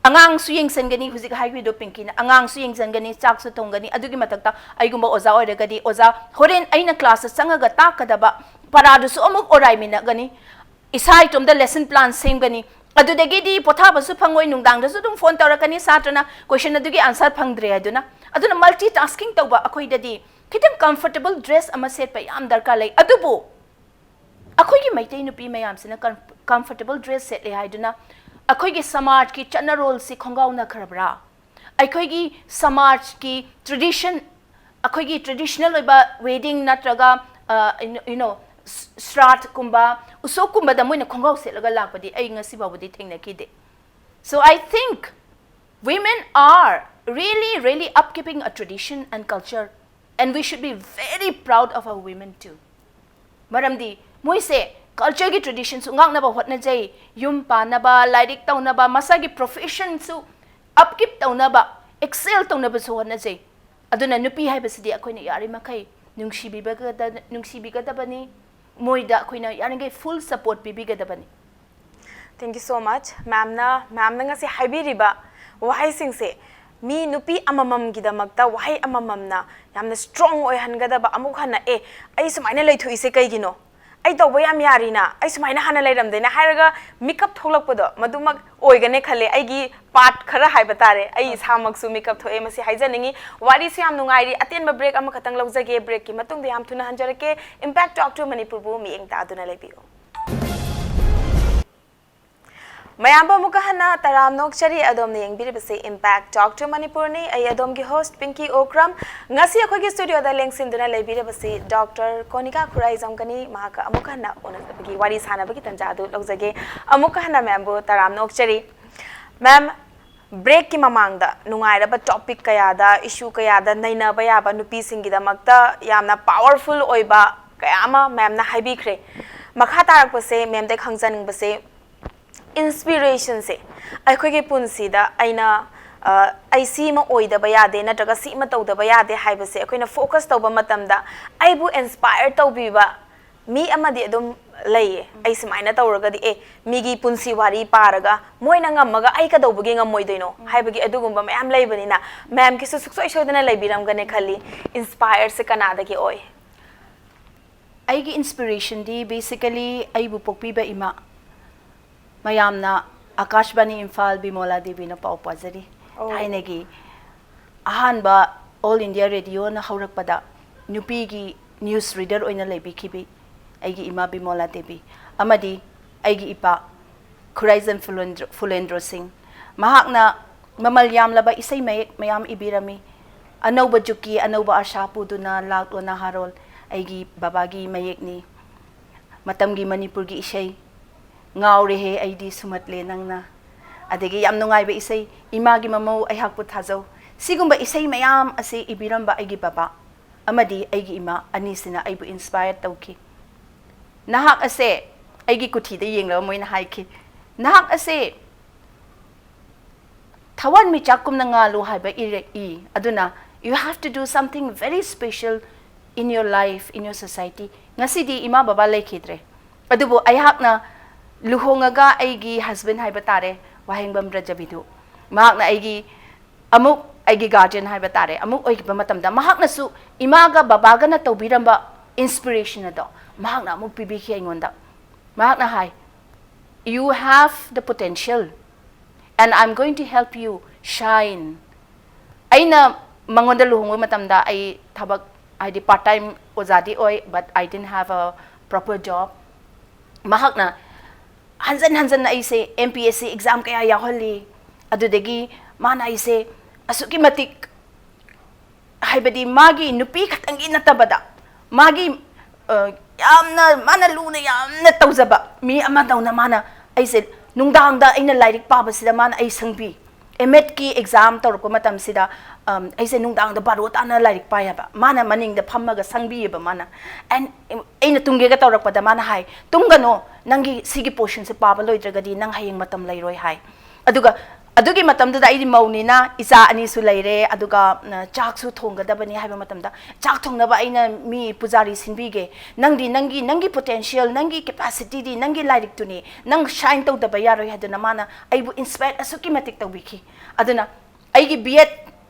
ꯑꯉꯥꯡꯁꯨ ꯌꯦꯡꯁꯤꯟꯒꯅꯤ, ꯍꯧꯖꯤꯛ ꯍꯥꯏꯈ꯭ꯔꯤꯗꯣ ꯄꯤꯡꯀꯤꯅ, ꯑꯉꯥꯡꯁꯨ ꯌꯦꯡꯁꯤꯟꯒꯅꯤ, ꯆꯥꯛꯁꯨ ꯊꯣꯡꯒꯅꯤ꯫ ꯑꯗꯨꯒꯤ ꯃꯊꯛꯇ ꯑꯩꯒꯨꯝꯕ ꯑꯣꯖꯥ ꯑꯣꯏꯔꯒꯗꯤ, ꯑꯣꯖꯥ ꯍꯣꯔꯦꯟ ꯑꯩꯅ classꯇ ꯆꯪꯉꯒ ꯇꯥꯛꯀꯗꯕ ꯄꯔꯥꯗꯨꯁꯨ ꯑꯃꯨꯛ ꯑꯣꯔꯥꯏꯃꯤꯟꯅꯒꯅꯤ, ꯏꯁꯥ ꯏꯇꯣꯝꯇ lesson plan ꯁꯦꯝꯒꯅꯤ꯫ ꯑꯗꯨꯗꯒꯤꯗꯤ ꯄꯣꯊꯥꯕꯁꯨ ꯐꯪꯉꯣꯏ, ꯅꯨꯡꯗꯥꯡꯗꯁꯨ ꯑꯗꯨꯝ phone ꯇꯧꯔꯛꯀꯅꯤ ꯁꯥꯇ꯭ꯔꯅ, question ꯑꯗꯨꯒꯤ answer ꯐꯪꯗ꯭ꯔꯦ ꯍꯥꯏꯗꯨꯅ꯫ ꯑꯗꯨꯅ multitasking ꯇꯧꯕ ꯑꯩꯈꯣꯏꯗꯗꯤ ꯈꯤꯇꯪ comfortable dress ꯑꯃ ꯁꯦꯠꯄ ꯌꯥꯝ ꯗꯔꯀꯥꯔ ꯂꯩ꯫ ꯑꯗꯨꯕꯨ ꯑꯩꯈꯣꯏꯒꯤ ꯃꯩꯇꯩ ꯅꯨꯄꯤ ꯃꯌꯥꯝꯁꯤꯅ com-, comfortable dress ꯁꯦꯠꯂꯦ ꯍꯥꯏꯗꯨꯅ ꯑꯩꯈꯣꯏꯒꯤ ꯁꯃꯥꯖꯀꯤ ꯆꯠꯅꯔꯣꯜꯁꯤ ꯈꯣꯡꯒꯥꯎꯅꯈ꯭ꯔꯕ꯭ꯔꯥ? ꯑꯩꯈꯣꯏꯒꯤ ꯁꯃꯥꯖꯀꯤ tradition, ꯑꯩꯈꯣꯏꯒꯤ traditional ꯑꯣꯏꯕ wedding ꯅꯠꯇ꯭ꯔꯒ, ꯑ, you know, ꯁ꯭ꯔꯥꯗꯀꯨꯝꯕ, ꯎꯁꯣꯞꯀꯨꯝꯕꯗ ꯃꯣꯏꯅ ꯈꯣꯡꯒꯥꯎ ꯁꯦꯠꯂꯒ ꯂꯥꯛꯄꯗꯤ ꯑꯩ ꯉꯁꯤ ꯐꯥꯎꯕꯗꯤ ꯊꯦꯡꯅꯈꯤꯗꯦ꯫ So I think women are really, really upkeeping a tradition and culture, and we should be very proud of our women too. ꯃꯔꯝꯗꯤ ꯃꯣꯏꯁꯦ cultureꯒꯤ traditionꯁꯨ ꯉꯥꯛꯅꯕ ꯍꯣꯠꯅꯖꯩ, ꯌꯨꯝ ꯄꯥꯟꯅꯕ, ꯂꯥꯏꯔꯤꯛ ꯇꯧꯅꯕ, ꯃꯁꯥꯒꯤ professionꯁꯨ upkeep ꯇꯧꯅꯕ, excel ꯇꯧꯅꯕꯁꯨ ꯍꯣꯠꯅꯖꯩ꯫ ꯑꯗꯨꯅ ꯅꯨꯄꯤ ꯍꯥꯏꯕꯁꯤꯗꯤ ꯑꯩꯈꯣꯏꯅ ꯌꯥꯔꯤꯃꯈꯩ ꯅꯨꯡꯁꯤꯕꯤꯕꯒꯗ-, ꯅꯨꯡꯁꯤꯕꯤꯒꯗꯕꯅꯤ, ꯃꯣꯏꯗ ꯑꯩꯈꯣꯏꯅ ꯌꯥꯔꯤꯈꯩ full support ꯄꯤꯕꯤꯒꯗꯕꯅꯤ꯫ Thank you so much, ma'amꯅ, ma'amꯅ ꯉꯁꯤ ꯍꯥꯏꯕꯤꯔꯤꯕ ꯋꯥꯍꯩꯁꯤꯡꯁꯦ ꯃꯤ ꯅꯨꯄꯤ ꯑꯃꯃꯝꯒꯤꯗꯃꯛꯇ ꯋꯥꯍꯩ ꯑꯃꯃꯝꯅ ꯌꯥꯝꯅ strong ꯑꯣꯏꯍꯟꯒꯗꯕ, ꯑꯃꯨꯛ ꯍꯟꯅ, "ꯑꯦ, ꯑꯩ ꯁꯨꯃꯥꯏꯅ ꯂꯩꯊꯣꯛꯏꯁꯦ ꯀꯩꯒꯤꯅꯣ? ꯑꯩ ꯇꯧꯕ ꯌꯥꯝ ꯌꯥꯔꯤꯅ, ꯑꯩ ꯁꯨꯃꯥꯏꯅ ꯍꯥꯟꯅ ꯂꯩꯔꯝꯗꯦꯅ" ꯍꯥꯏꯔꯒ ꯃꯤꯀꯞ ꯊꯣꯛꯂꯛꯄꯗꯣ, ꯃꯗꯨꯃꯛ ꯑꯣꯏꯒꯅꯦ ꯈꯜꯂꯦ꯫ ꯑꯩꯒꯤ part ꯈꯔ ꯍꯥꯏꯕ ꯇꯥꯔꯦ, ꯑꯩ ꯏꯁꯥꯃꯛꯁꯨ ꯃꯤꯀꯞ ꯊꯣꯛꯑꯦ, ꯃꯁꯤ ꯍꯥꯏꯖꯅꯤꯡꯉꯤ꯫ ꯋꯥꯔꯤꯁꯨ ꯌꯥꯝ ꯅꯨꯡꯉꯥꯏꯔꯤ꯫ ꯑꯇꯦꯟꯕ break ꯑꯃꯈꯛꯇꯪ ꯂꯧꯖꯒꯦ꯫ Breakꯀꯤ ꯃꯇꯨꯡꯗ ꯌꯥꯝ ꯊꯨꯅ ꯍꯟꯖꯔꯛꯀꯦ꯫ Impact Talk to Manipurꯕꯨ ꯃꯤꯠꯌꯦꯡ ꯇꯥꯗꯨꯅ ꯂꯩꯕꯤꯌꯨ꯫ ꯃꯌꯥꯝꯕꯨ ꯑꯃꯨꯛꯀ ꯍꯟꯅ ꯇꯔꯥꯝꯅ ꯑꯣꯛꯆꯔꯤ꯫ ꯑꯗꯣꯝꯅ ꯌꯦꯡꯕꯤꯔꯤꯕꯁꯤ Impact Talk to Manipurꯅꯤ꯫ ꯑꯩ ꯑꯗꯣꯝꯒꯤ host ꯄꯤꯡꯀꯤ ꯑꯣꯀ꯭ꯔꯝ꯫ ꯉꯁꯤ ꯑꯩꯈꯣꯏꯒꯤ studioꯗ ꯂꯦꯡꯁꯤꯟꯗꯨꯅ ꯂꯩꯕꯤꯔꯕꯁꯤ Doctor ꯀꯣꯅꯤꯀꯥ ꯈꯨꯔꯥꯏꯖꯝꯒꯅꯤ꯫ ꯃꯍꯥꯛꯀ ꯑꯃꯨꯛꯀ ꯍꯟꯅ ꯎꯅꯕꯒꯤ, ꯋꯥꯔꯤ ꯁꯥꯟꯅꯕꯒꯤ ꯇꯥꯟꯖꯥ ꯑꯗꯨ ꯂꯧꯖꯒꯦ꯫ ꯑꯃꯨꯛꯀ ꯍꯟꯅ ꯃꯌꯥꯝꯕꯨ ꯇꯔꯥꯝꯅ ꯑꯣꯛꯆꯔꯤ꯫ ꯃꯦꯝ, ꯕ꯭ꯔꯦꯛꯀꯤ ꯃꯃꯥꯡꯗ ꯅꯨꯡꯉꯥꯏꯔꯕ ꯇꯣꯄꯤꯛ ꯀꯌꯥꯗ, ꯏꯁꯨ ꯀꯌꯥꯗ ꯅꯩꯅꯕ ꯌꯥꯕ ꯅꯨꯄꯤꯁꯤꯡꯒꯤꯗꯃꯛꯇ ꯌꯥꯝꯅ ꯄꯥꯋꯔꯐꯨꯜ ꯑꯣꯏꯕ ꯀꯌꯥ ꯑꯃ ꯃꯦꯝꯅ ꯍꯥꯏꯕꯤꯈ꯭ꯔꯦ꯫ ꯃꯈꯥ ꯇꯥꯔꯛꯄꯁꯦ ꯃꯦꯝꯗ ꯈꯪꯖꯅꯤꯡꯕꯁꯦ, ꯏꯟꯁꯄꯤꯔꯦꯁꯟꯁꯦ ꯑꯩꯈꯣꯏꯒꯤ ꯄꯨꯟꯁꯤꯗ ꯑꯩꯅ ꯑ, ꯑꯩ ꯁꯤ ꯑꯃ ꯑꯣꯏꯗꯕ ꯌꯥꯗꯦ ꯅꯠꯇ꯭ꯔꯒ ꯁꯤ ꯑꯃ ꯇꯧꯗꯕ ꯌꯥꯗꯦ ꯍꯥꯏꯕꯁꯦ ꯑꯩꯈꯣꯏꯅ ꯐꯣꯀꯁ ꯇꯧꯕ ꯃꯇꯝꯗ ꯑꯩꯕꯨ ꯏꯟꯁꯄꯥꯏꯌꯔ ꯇꯧꯕꯤꯕ ꯃꯤ ꯑꯃꯗꯤ ꯑꯗꯨꯝ ꯂꯩꯌꯦ꯫ ꯑꯩ ꯁꯨꯃꯥꯏꯅ ꯇꯧꯔꯒꯗꯤ, ꯑꯦ, ꯃꯤꯒꯤ ꯄꯨꯟꯁꯤ ꯋꯥꯔꯤ ꯄꯥꯔꯒ ꯃꯣꯏꯅ ꯉꯝꯃꯒ ꯑꯩ ꯀꯩꯗꯧꯕꯒꯤ ꯉꯝꯃꯣꯏꯗꯣꯏꯅꯣ ꯍꯥꯏꯕꯒꯤ ꯑꯗꯨꯒꯨꯝꯕ ꯃꯌꯥꯝ ꯂꯩꯕꯅꯤꯅ, ꯃꯦꯝꯒꯤꯁꯨ ꯁꯨꯡꯁꯣꯏ ꯁꯣꯏꯗꯅ ꯂꯩꯕꯤꯔꯝꯒꯅꯤ ꯈꯜꯂꯤ꯫ ꯏꯟꯁꯄꯥꯌꯔꯁꯦ ꯀꯅꯥꯗꯒꯤ ꯑꯣꯏ? ꯑꯩꯒꯤ ꯏꯟꯁꯄꯤꯔꯦꯁꯟꯗꯤ ꯕꯦꯁꯤꯀꯦꯂꯤ ꯑꯩꯕꯨ ꯄꯣꯛꯄꯤꯕ ꯏꯃꯥ꯫ ꯃꯌꯥꯝꯅ ꯑꯀꯥꯁꯕꯥꯅꯤ ꯏꯝꯐꯥꯜ ꯕꯤꯃꯣꯂꯥ ꯗꯦꯕꯤꯅ ꯄꯥꯎ ꯄꯥꯖꯔꯤ꯫ ꯑꯣ꯫ ꯊꯥꯏꯅꯒꯤ ꯑꯍꯥꯟꯕ ꯑꯣꯜ ꯏꯟꯗꯤꯌꯥ ꯔꯦꯗꯤꯑꯣꯅ ꯍꯧꯔꯛꯄꯗ ꯅꯨꯄꯤꯒꯤ ꯅ꯭ꯌꯨꯁ ꯔꯤꯗꯔ ꯑꯣꯏꯅ ꯂꯩꯕꯤꯈꯤꯕꯤ ꯑꯩꯒꯤ ꯏꯃꯥ ꯕꯤꯃꯣꯂꯥ ꯗꯦꯕꯤ ꯑꯃꯗꯤ ꯑꯩꯒꯤ ꯏꯄꯥ ꯈꯨꯔꯥꯏꯖꯝ ꯐꯨꯂꯦꯟꯗ꯭ꯔꯣ, ꯐꯨꯂꯦꯟꯗ꯭ꯔꯣ ꯁꯤꯡ꯫ ꯃꯍꯥꯛꯅ ꯃꯃꯜ ꯌꯥꯝꯂꯕ ꯏꯁꯩ ꯃꯌꯦꯛ ꯃꯌꯥꯝ ꯏꯕꯤꯔꯝꯃꯤ꯫ ꯑꯅꯧꯕ ꯖꯨꯛꯀꯤ ꯑꯅꯧꯕ ꯑꯥꯁꯥ ꯄꯨꯗꯨꯅ ꯂꯥꯛꯂꯣ ꯅꯍꯥꯔꯣꯜ ꯑꯩꯒꯤ ꯕꯕꯥꯒꯤ ꯃꯌꯦꯛꯅꯤ꯫ ꯃꯇꯝꯒꯤ ꯃꯅꯤꯄꯨꯔꯒꯤ ꯏꯁꯩ, ꯉꯥꯎꯔꯦꯍꯦ ꯑꯩꯗꯤ ꯁꯨꯝꯍꯠꯂꯦ ꯅꯪꯅ꯫ ꯑꯗꯒꯤ ꯌꯥꯝ ꯅꯨꯡꯉꯥꯏꯕ ꯏꯁꯩ, ꯏꯃꯥꯒꯤ ꯃꯃꯧ ꯑꯩꯍꯥꯛꯄꯨ ꯊꯥꯖꯧ꯫ ꯁꯤꯒꯨꯝꯕ ꯏꯁꯩ ꯃꯌꯥꯝ ꯑꯁꯤ ꯏꯕꯤꯔꯝꯕ ꯑꯩꯒꯤ ꯕꯕꯥ ꯑꯃꯗꯤ ꯑꯩꯒꯤ ꯏꯃꯥ ꯑꯅꯤꯁꯤꯅ ꯑꯩꯕꯨ ꯏꯟꯁꯄꯥꯌꯔ ꯇꯧꯈꯤ꯫ ꯅꯍꯥꯛ ꯑꯁꯦ, ꯑꯩꯒꯤ ꯀꯨꯊꯤꯗ ꯌꯦꯡꯂꯒ ꯃꯣꯏꯅ ꯍꯥꯏꯈꯤ, "ꯅꯍꯥꯛ ꯑꯁꯦ ꯊꯋꯥꯟꯃꯤꯆꯥꯛꯀꯨꯝꯅ ꯉꯥꯜꯂꯨ ꯍꯥꯏꯕ ꯏꯔꯛꯏ꯫ ꯑꯗꯨꯅ you have to do something very special in your life, in your society." ꯉꯁꯤꯗꯤ ꯏꯃꯥ ꯕꯕꯥ ꯂꯩꯈꯤꯗ꯭ꯔꯦ, ꯑꯗꯨꯕꯨ ꯑꯩꯍꯥꯛꯅ ꯂꯨꯍꯣꯡꯉꯒ ꯑꯩꯒꯤ ꯍꯁꯕꯦꯟ ꯍꯥꯏꯕ ꯇꯥꯔꯦ, ꯋꯥꯍꯦꯡꯕꯝ ꯔꯖꯕꯤꯗꯨ, ꯃꯍꯥꯛꯅ ꯑꯩꯒꯤ ꯑꯃꯨꯛ ꯑꯩꯒꯤ ꯒꯥꯔꯖꯤꯌꯟ ꯍꯥꯏꯕ ꯇꯥꯔꯦ, ꯑꯃꯨꯛ ꯑꯣꯏꯈꯤꯕ ꯃꯇꯝꯗ ꯃꯍꯥꯛꯅꯁꯨ ꯏꯃꯥꯒ ꯕꯕꯥꯒꯅ ꯇꯧꯕꯤꯔꯝꯕ ꯏꯟꯁꯄꯤꯔꯦꯁꯟ ꯑꯗꯣ ꯃꯍꯥꯛꯅ ꯑꯃꯨꯛ ꯄꯤꯕꯤꯈꯤ ꯑꯩꯉꯣꯟꯗ꯫ ꯃꯍꯥꯛꯅ ꯍꯥꯏ, "You have the potential and I'm going to help you shine." ꯑꯩꯅ ꯃꯉꯣꯟꯗ ꯂꯨꯍꯣꯡꯕ ꯃꯇꯝꯗ ꯑꯩ ꯊꯕꯛ, ꯍꯥꯏꯗꯤ, ꯄꯥꯔꯠ ꯇꯥꯏꯝ ꯑꯣꯖꯥꯗꯤ ꯑꯣꯏ, but I didn't have a proper job. ꯃꯍꯥꯛꯅ ꯍꯟꯖꯟ ꯍꯟꯖꯟꯅ ꯑꯩꯁꯦ M P S C exam ꯀꯌꯥ ꯌꯥꯎꯍꯜꯂꯤ꯫ ꯑꯗꯨꯗꯒꯤ ꯃꯥꯅ ꯑꯩꯁꯦ ꯑꯁꯨꯛꯀꯤ ꯃꯇꯤꯛ, ꯍꯥꯏꯕꯗꯤ, ꯃꯥꯒꯤ ꯅꯨꯄꯤ ꯈꯛꯇꯪꯒꯤ ꯅꯠꯇꯕꯗ, ꯃꯥꯒꯤ, ꯑ, ꯌꯥꯝꯅ, ꯃꯥꯅ ꯂꯨꯅ ꯌꯥꯝꯅ ꯇꯧꯖꯕ ꯃꯤ ꯑꯃꯗꯧꯅ ꯃꯥꯅ ꯑꯩꯁꯦ ꯅꯨꯡꯗꯥꯡꯗ ꯑꯩꯅ ꯂꯥꯏꯔꯤꯛ ꯄꯥꯕꯁꯤꯗ ꯃꯥꯅ ꯑꯩ ꯁꯪꯕꯤ꯫ ꯑꯦꯝ ꯑꯦꯗꯀꯤ ꯑꯦꯛꯖꯥꯝ ꯇꯧꯔꯛꯄ ꯃꯇꯝꯁꯤꯗ ꯑꯝ, ꯑꯩꯁꯦ ꯅꯨꯡꯗꯥꯡꯗ ꯕꯥꯔꯣ ꯇꯥꯅ ꯂꯥꯏꯔꯤꯛ ꯄꯥꯏ ꯍꯥꯏꯕ꯫ ꯃꯥꯅ ꯃꯅꯤꯡꯗ ꯐꯝꯃꯒ ꯁꯪꯕꯤꯌꯦꯕ ꯃꯥꯅ꯫ ꯑꯦꯟ ꯑꯩꯅ ꯇꯨꯝꯒꯦꯒ ꯇꯧꯔꯛꯄꯗ ꯃꯥꯅ ꯍꯥꯏ, "ꯇꯨꯝꯒꯅꯣ, ꯅꯪꯒꯤ ꯁꯤꯒꯤ ꯄꯣꯔꯁꯟꯁꯦ ꯄꯥꯕ ꯂꯣꯏꯗ꯭ꯔꯒꯗꯤ ꯅꯪ ꯍꯌꯦꯡ ꯃꯇꯝ ꯂꯩꯔꯣꯏ" ꯍꯥꯏ꯫ ꯑꯗꯨꯒ ꯑꯗꯨꯒꯤ ꯃꯇꯝꯗꯨꯗ ꯑꯩꯗꯤ ꯃꯧꯅꯤꯅ ꯏꯆꯥ ꯑꯅꯤꯁꯨ ꯂꯩꯔꯦ, ꯑꯗꯨꯒ ꯎꯝ, ꯆꯥꯛꯁꯨ ꯊꯣꯡꯒꯗꯕꯅꯤ ꯍꯥꯏꯕ ꯃꯇꯝꯗ, "ꯆꯥꯛ ꯊꯣꯡꯅꯕ ꯑꯩꯅ ꯃꯤ ꯄꯨꯖꯥꯔꯤ ꯁꯤꯟꯕꯤꯒꯦ, ꯅꯪꯗꯤ ꯅꯪꯒꯤ ꯅꯪꯒꯤ ꯄꯣꯇꯦꯟꯁꯤꯌꯦꯜ, ꯅꯪꯒꯤ ꯀꯦꯄꯥꯁꯤꯇꯤꯗꯤ, ꯅꯪꯒꯤ ꯂꯥꯏꯔꯤꯛꯇꯨꯅꯤ, ꯅꯪ ꯁꯥꯏꯟ ꯇꯧꯗꯕ ꯌꯥꯔꯣꯏ" ꯍꯥꯏꯗꯨꯅ ꯃꯥꯅ ꯑꯩꯕꯨ ꯏꯟꯁꯄꯥꯌꯔ ꯑꯁꯨꯛꯀꯤ ꯃꯇꯤꯛ ꯇꯧꯕꯤꯈꯤ꯫ ꯑꯗꯨꯅ ꯑꯩꯒꯤ B Ed,